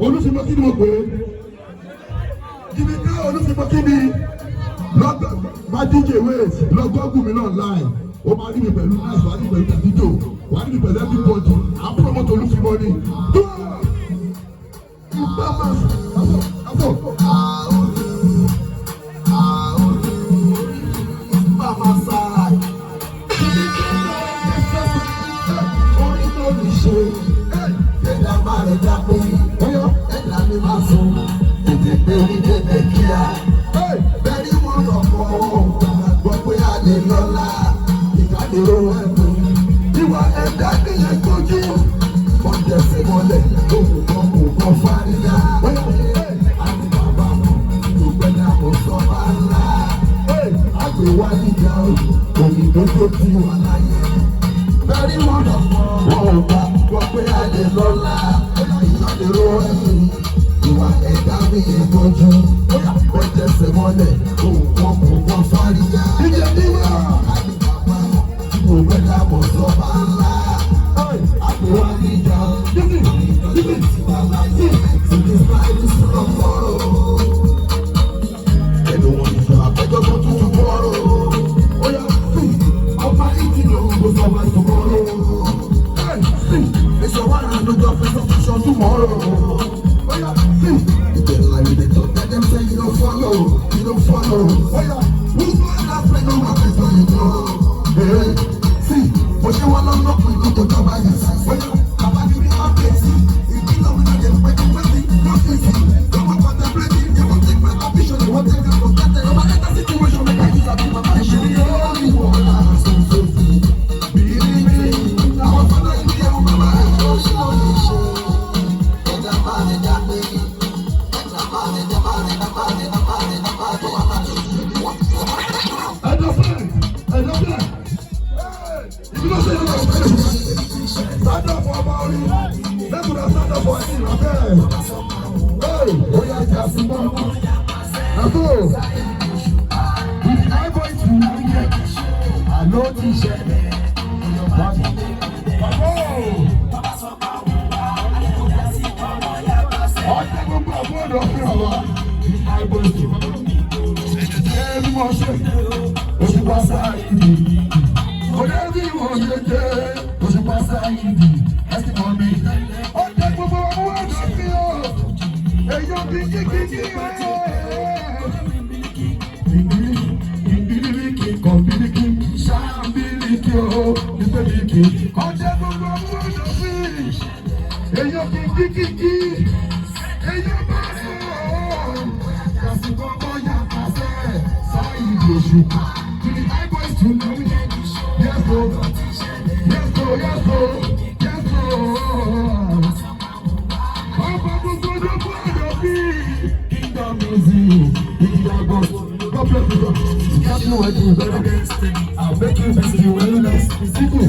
Olúfimọ́ kí ni mo pè é? Jìbìtì Olúfimọ́ kí ni? Lọ́gbà bá DJ wait lọ Google mi online. Ó máa rí mi pẹ̀lú Nice, wàá rí mi pẹ̀lú Davido, wàá rí mi pẹ̀lú everybody. À ń promote Olúfimọ́ ni. Ìgbà máa àbọ̀ àbọ̀. Orí tó lè ṣe ẹ̀dá máa rẹ̀ dá pé ẹ̀dá mi máa sùn tètè pé orí débẹ̀ kíá. Bẹ́ẹ̀ni mo lọ kọ́ gbọ́ pé a lè lọ́la ìkádìró ẹ̀kún. Ìwà ẹ̀dá nìyẹn gbójú. Wọ́n jẹ̀sẹ̀ mọ́lẹ̀ lóhùn kan kò kàn fárígá. Àti bàbá kò gbẹ́dá kò sọ bá ńlá. Àgbèwá níjà òyìnbó tó ti wà láyé. Bẹ́ẹ̀ni mo lọ kọ́ wọn ò bá gbọ́ pé a lè lọ́la ìkádìró ẹ̀kún. Ìwà ẹ̀dá nìyẹn gbójú. Wọ́n jẹ̀sẹ̀ mọ́lẹ̀ lóhùn kan kò kàn fárígá. Àti bàbá kò gbẹ́dá kò sọ bá ńlá. Àgbèwá níjà òyìnbó tó ti wà láyé. Stand up for Maori. Let us stand up for him. Okay. Hey, oh yeah, just now go. If I go to I know t-shirt. I'll make you busy when next. I see you.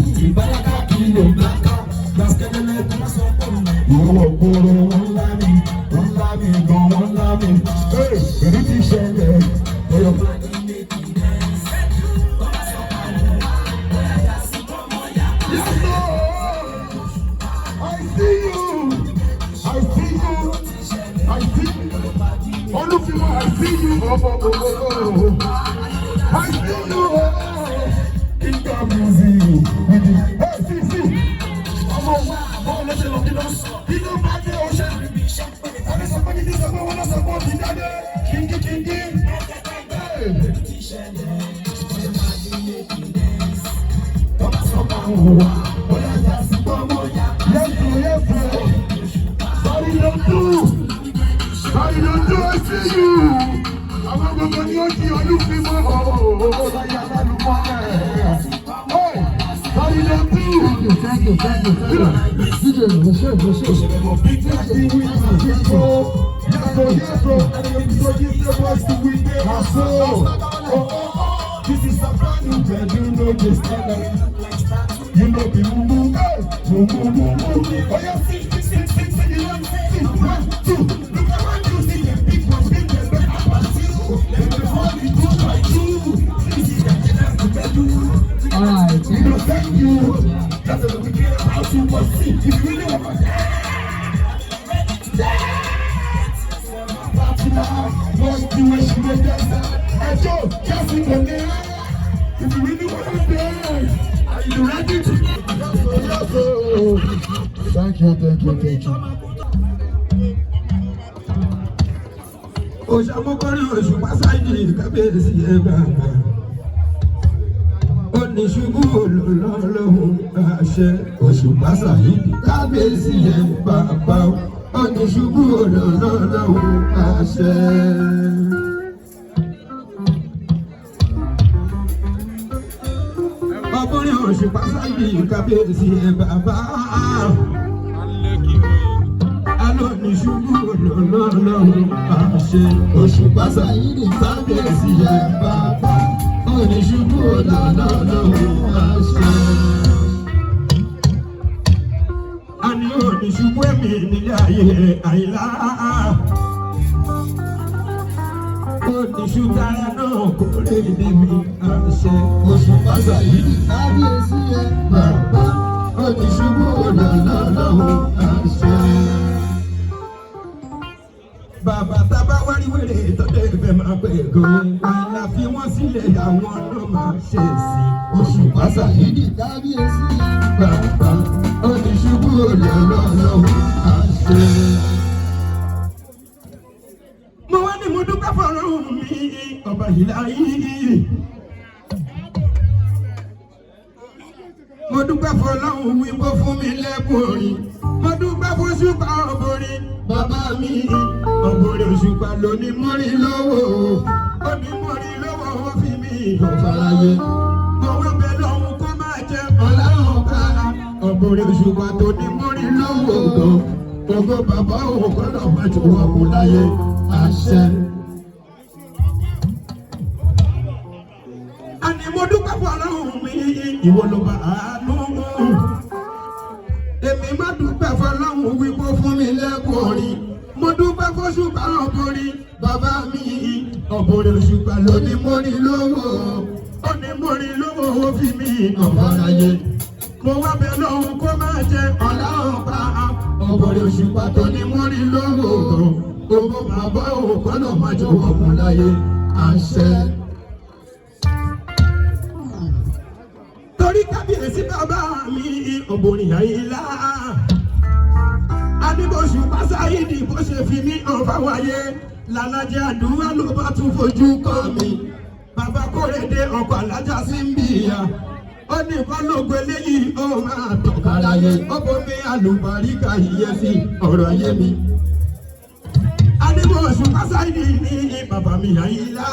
I see you. I see you. Olúfimọ́, I see you. I see you. Kingdom music. Hey, see, see. Ọmọ wa, bọ́ọ̀ ló ṣe lọ kí ló sọ. Kí ló bá dé oṣù? Àbí sọ pé kí sọ pé wọ́n lọ sọ pé ó ti jáde. Kíngí kíngí. Yes, yes. Sorry, don't do. Sorry, don't do. I see you. Àwọn gbogbo ni ó di Olúfimọ́. Sorry, don't do. Thank you, thank you, thank you. DJ, mo ṣe, mo ṣe. This is a brand new brand, you know this standard. You know the mumu, mumu, mumu. Oh yeah, 6, 6, 6, 6, 11, 6, 1, 2. Look around you, see the big ones, big ones, but I pass you. Let me fall in 2 by 2. This is the If you really want to party now, watch the way she dey dance. Ẹjọ́ jásí kò ní. If you really want to dance, are you ready to? Yes, oh. Thank you, thank you, thank you. Òṣàmúkọ́rí Òṣùpá Sáyidì kábíyèsí ẹ bàbá. Ó ní ṣubú olólọ́lọ́hún àṣẹ. Òṣùpá Sáyidì kábíyèsí ẹ bàbá. Ó ní ṣubú olólọ́lọ́hún àṣẹ. Ọkùnrin Òṣùpá Sáyidì kábíyèsí ẹ bàbá. Alóòní ṣubú olólọ́lọ́hún àṣẹ. Òṣùpá Sáyidì kábíyèsí ẹ bàbá. Oníṣubú lọ́lọ́lọ́hún àṣẹ. A ní òní ṣubú ẹ̀mí nílé ayé àyílá. Òní ṣùgbọ́n náà kò lè dé mi àṣẹ. Òṣùpá Sáyidì kábíyèsí ẹ bàbá. Oníṣubú lọ́lọ́lọ́hún àṣẹ. Bàbá tábà wárí wèrè tọ́jú ìfẹ́ máa pè gan. Àyìnlá fi wọ́n sílẹ̀ àwọn náà máa ṣe sí. Òṣùpá Sáyidì kábíyèsí ẹ bàbá. Oníṣubú lọ́lọ́lọ́hún àṣẹ. Mo wá ní mo dúpẹ́ fọ́lọ́run mi ọba ìlà yìí. Mo dúpẹ́ fọ́lọ́run wípé fún mi lẹ́bùn orin. Mo dúpẹ́ fún ṣùpá ọ̀bọ̀rin bàbá mi. Ọ̀bọ̀rin Òṣùpá ló ní mórí lọ́wọ́. Ó ní mórí lọ́wọ́ ó fi mí hàn fáráyé. Mo wá bẹ lọ́hùn kó máa jẹ ọ̀làhùn ká. Ọ̀bọ̀rin Òṣùpá tó ní mórí lọ́wọ́ gan. Gbogbo bàbá òun kọ́nà máa jù wọ́n kú láyé àṣẹ. Àní mo dúpẹ́ fọ́lọ́run mi, ìwọ ló bá àánú. Èmi má dúpẹ́ fọ́lọ́run wípé ó fún mi lẹ́kùn orin. Mo dúpẹ́ f'Òṣùpá ọ̀bọ̀rin bàbá mi. Ọ̀bọ̀rin Òṣùpá ló ní mórí lówó. Ó ní mórí lówó ó fi mí hàn fáráyé. Mo wá bẹ lọ́hùn kó máa jẹ ọ̀la ọ̀pá. Ọ̀bọ̀rin Òṣùpá tó ní mórí lówó. Owó bàbá òun kọ́nà máa jọ ọkùn láyé àṣẹ. Torí kábíyèsí bàbá mi ọ̀bọ̀rin Àyìnlá. Adébọ̀ṣùpá Sáyidì bó ṣe fi mí hàn fáwáyé. Làlájẹ́ àdúrà ló bá tún fojú kọ́ mi. Bàbá Kórèdé ọkọ̀ alájà sí ń bìyà. Ó ní kọ́lógo eléyìí ó máa tọ̀ka láyé. Ó bomi àlùbáríkà ìyẹn sí ọ̀rọ̀ ayé mi. Adébọ̀ṣùpá Sáyidì ní bàbá mi Àyìnlá.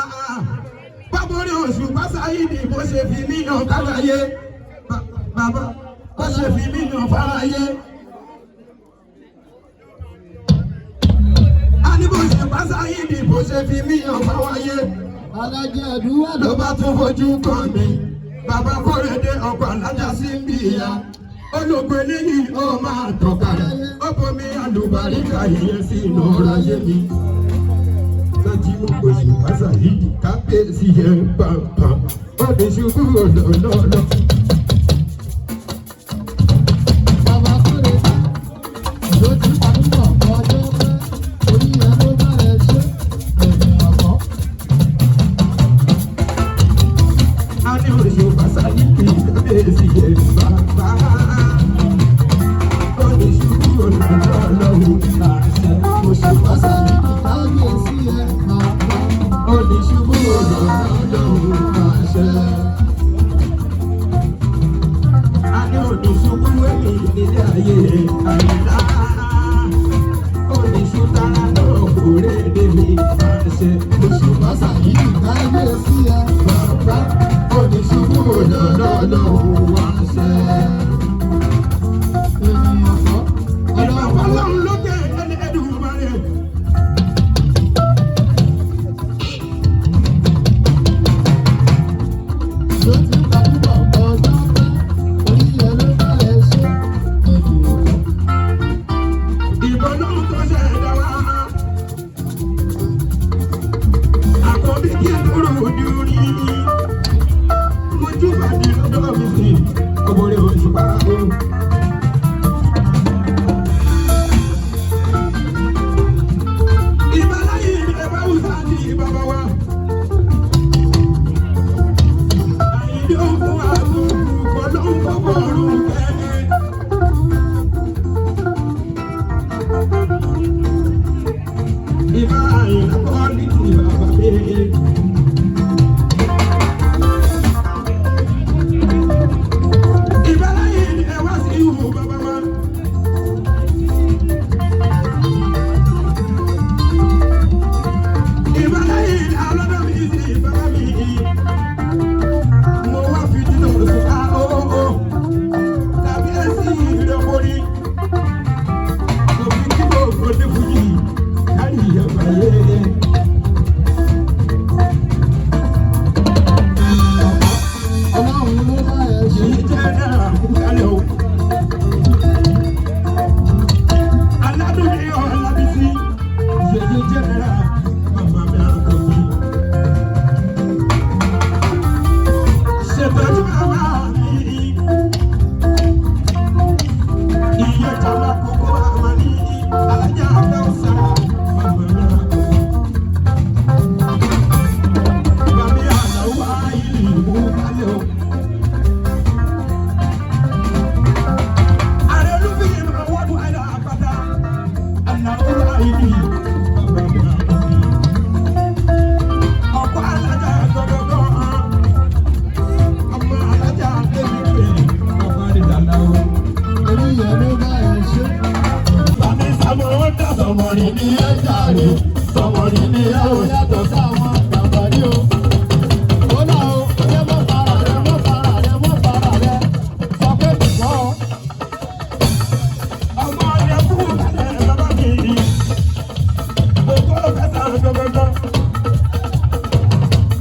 Bábọ́rí Òṣùpá Sáyidì bó ṣe fi mí hàn káráyé. Bàbá bó ṣe fi mí hàn fáráyé. Adébọ̀ṣùpá Sáyidì bó ṣe fi mí hàn fáwáyé. Alájẹ àdúrà Ló bá tún fojú kàn mí. Bàbá Kórèdé ọkọ̀ alájà sí ń bìyà. Olùkọ́ eléyìí ó máa tọ̀ka rẹ̀. Ó bomi àlùbáríkà ìyẹn sí inú ọ̀rọ̀ ayé mi. Láti mú Òṣùpá Sáyidì kábíyèsí ẹ bàbá. Ó ní ṣubú lọ́lọ́lọ́. Bàbá Kórèdé ló ti pàdúgbò ọjọ́ pẹ́ orí ẹ ló bá ẹ ṣe ènìyàn kọ́. A ní Òṣùpá Sáyidì kábíyèsí ẹ bàbá. Ó ní ṣubú lọ́lọ́lọ́ àṣẹ. Òṣùpá Sáyidì kábíyèsí ẹ bàbá. Ó ní ṣubú lọ́lọ́lọ́ àṣẹ. A ní òní ṣubú ẹ̀mí nílé ayé àyíká. Òní ṣútara náà kò rédè mi àṣẹ. Òṣùpá Sáyidì kábíyèsí ẹ bàbá. Òní ṣubú lọ́lọ́lọ́ àṣẹ. Ènìyàn kọ́. Ìgbà fọlọ́run lókè ẹni Ẹdùmarè. Ló ti pàdúgbò ọjọ́ pẹ́ orí ẹ ló bá ẹ ṣe ènìyàn kọ́. Ìbọn lóhun tó ṣẹ̀dá wa. Àkọ́bí kí kúrò ní orí. Mo júbà ní lọ́dọ̀ mi sí.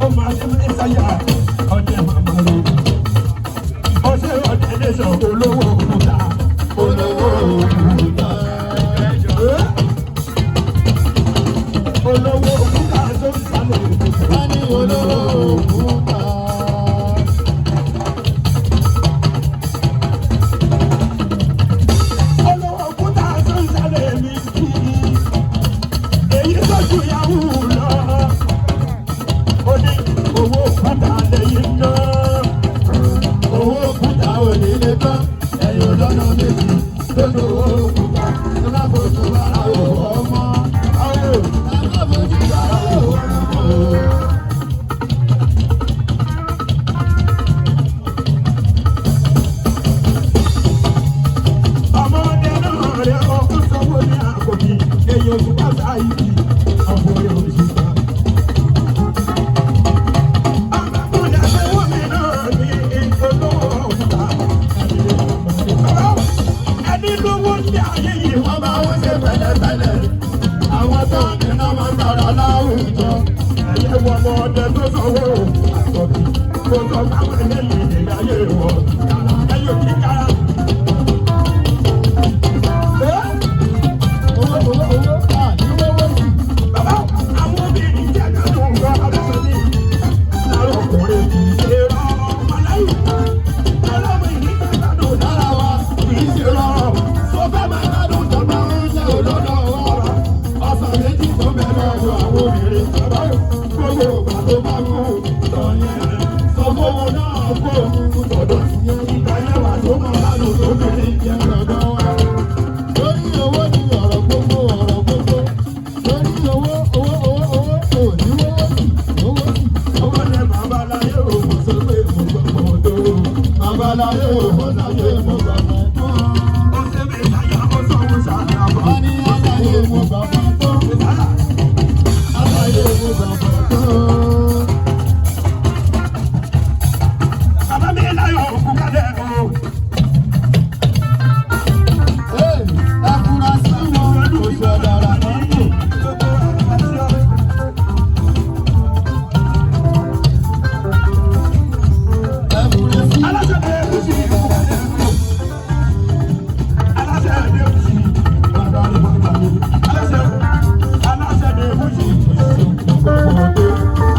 Ó máa ṣe mẹ́sàyà ọdẹ màmá rẹ̀. Ó ṣe ọdẹ nation olówó òkúta. Olówó òkúta. Olówó òkúta tó ń sálẹ̀ òkúta. Wọ́n ní olówó òkúta. Olówó òkúta tó ń sálẹ̀ mi kì í. Èyí tó ju yahoo lọ. Ó ní owó òkúta lẹ́yìn náà. Owó òkúta ò ní lè tán. Ẹ̀yìn olọ́nà méjì lójú owó òkúta. Ẹ má fojú ara wò ọmọ. Ẹ má fojú ara wò ọmọ. Ọmọdé náà rẹ̀ ọkọ̀ sanwó ní àkòbí. Èyí oṣù wá sáyìí ọkùnrin òṣìṣẹ́. Ọmọkùnrin àtẹwọ́ mi náà ní olówó òkúta. Ẹni lówó ní ayé yìí Wọ́n máa ń ṣe pẹ̀lẹ́pẹ̀lẹ́. Àwọn tó ń dènà máa ń sọ̀rọ̀ láwùjọ. Ẹyẹ wọ ọmọdé tó sanwó àkọ́bí. Kò sọ fáwọn eléyìí ní ayé wọn. Ẹyọ kíkà. Owó owó owó à ní wọ́wọ́ sí. Bàbá àwọn obìnrin jẹ́ kánú nǹkan aláṣọ ní. Lára ọkùnrin kì í ṣe rán ọmọláyè. Ọlọ́run ìní kánú lára wa kì í ṣe rán. Tó fẹ́ máa gbádùn tó máa ń jẹ́ òdòdó ọ̀rọ̀. Ọ̀sán méjì tó bẹ̀rẹ̀ ọ̀dọ̀ àwọn obìnrin. Bàbá Gbogbo ìgbà tó bá kú tọ̀yẹ̀. Sọ fóun náà kó òun tọ̀dọ̀ sí yẹn. ìgbà yẹn wà tó mọ̀ Lánàá tó bẹ̀rẹ̀ jẹ́ ọ̀dọ́ wa. Lórí owó ni ọ̀rọ̀ gbogbo ọ̀rọ̀ gbogbo. Lórí owó owó owó owó ò ní wọ́wọ́ sí owó sí. Owó ní bàbá láyé òun sọ pé mo gbọ́ mọ́ tó. Babaláyé ò mọ̀ sáyé mo gbà fún tó. Ó ṣe mí sáyà ó sanwó sára bọ̀. Wọ́n ní aláyé mo gbà fún tó. Aláyé mo gbà fún tó. Bàbá mi láyọ̀ òkú kálẹ̀ o. Ee, ẹ fura sí wọn, kò sọ̀dọ̀rà mọ́tò. Ẹ fura sí Aláṣẹ ẹ̀kúsì òkú kálẹ̀ o. Aláṣẹ ẹ̀kúsì bàbá rẹ̀ bàbá mi. Aláṣẹ aláṣẹ ẹ̀kúsì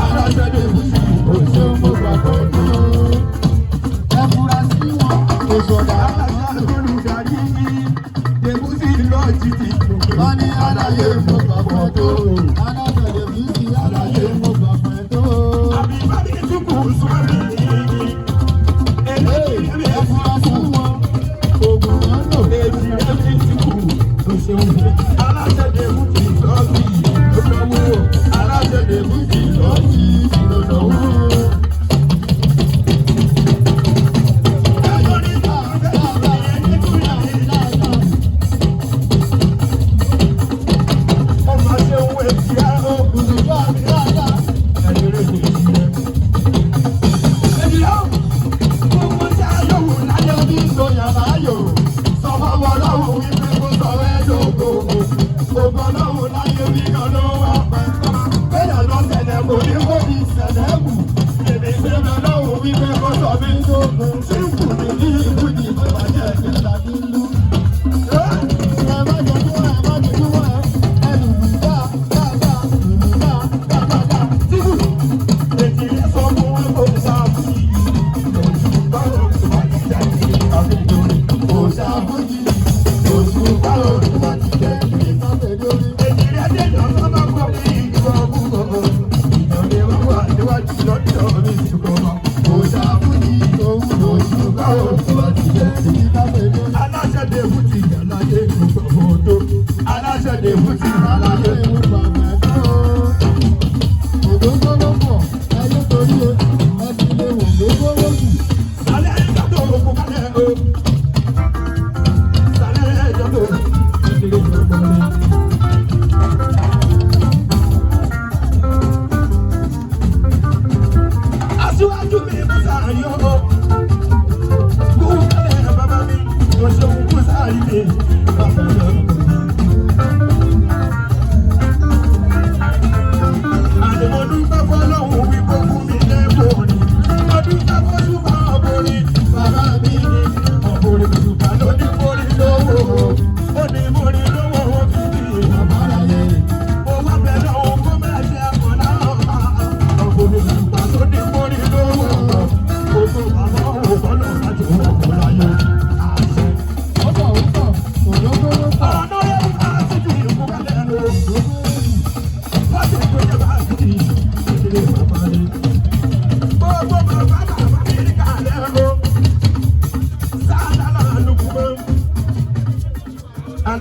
aláṣẹ lè fún sí òṣè mo gbà fún tó. Ẹ fura sí wọn, kò sọ̀dọ̀rà aláṣẹ mọ́tò. olùdarí ẹ̀kúsì lọ́ọ̀jì ti Wọ́n ní aláyé mo gbà fún tó. Aláṣẹ lè fún sí aláyé mo gbà fún tó. Àbí bá mi tún kù sórí. Ee, ẹ fura sí wọn, oògùn náà lò. Èjì rẹ̀ ti ti kù. Aláṣẹ ẹ̀kúsì lọ́ọ̀jì lọ́wọ́. Aláṣẹ ẹ̀kúsì lọ́ọ̀jì lọ́wọ́. Aṣíwájú mi Musa yọ ọ́. Kúkálẹ̀ bàbá mi, mo ṣeun Musa yìí mi, bàbá mi.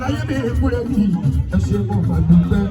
Àlàyé mi ìkúrẹ́ yìí, ẹ ṣe mo máa dúpẹ́.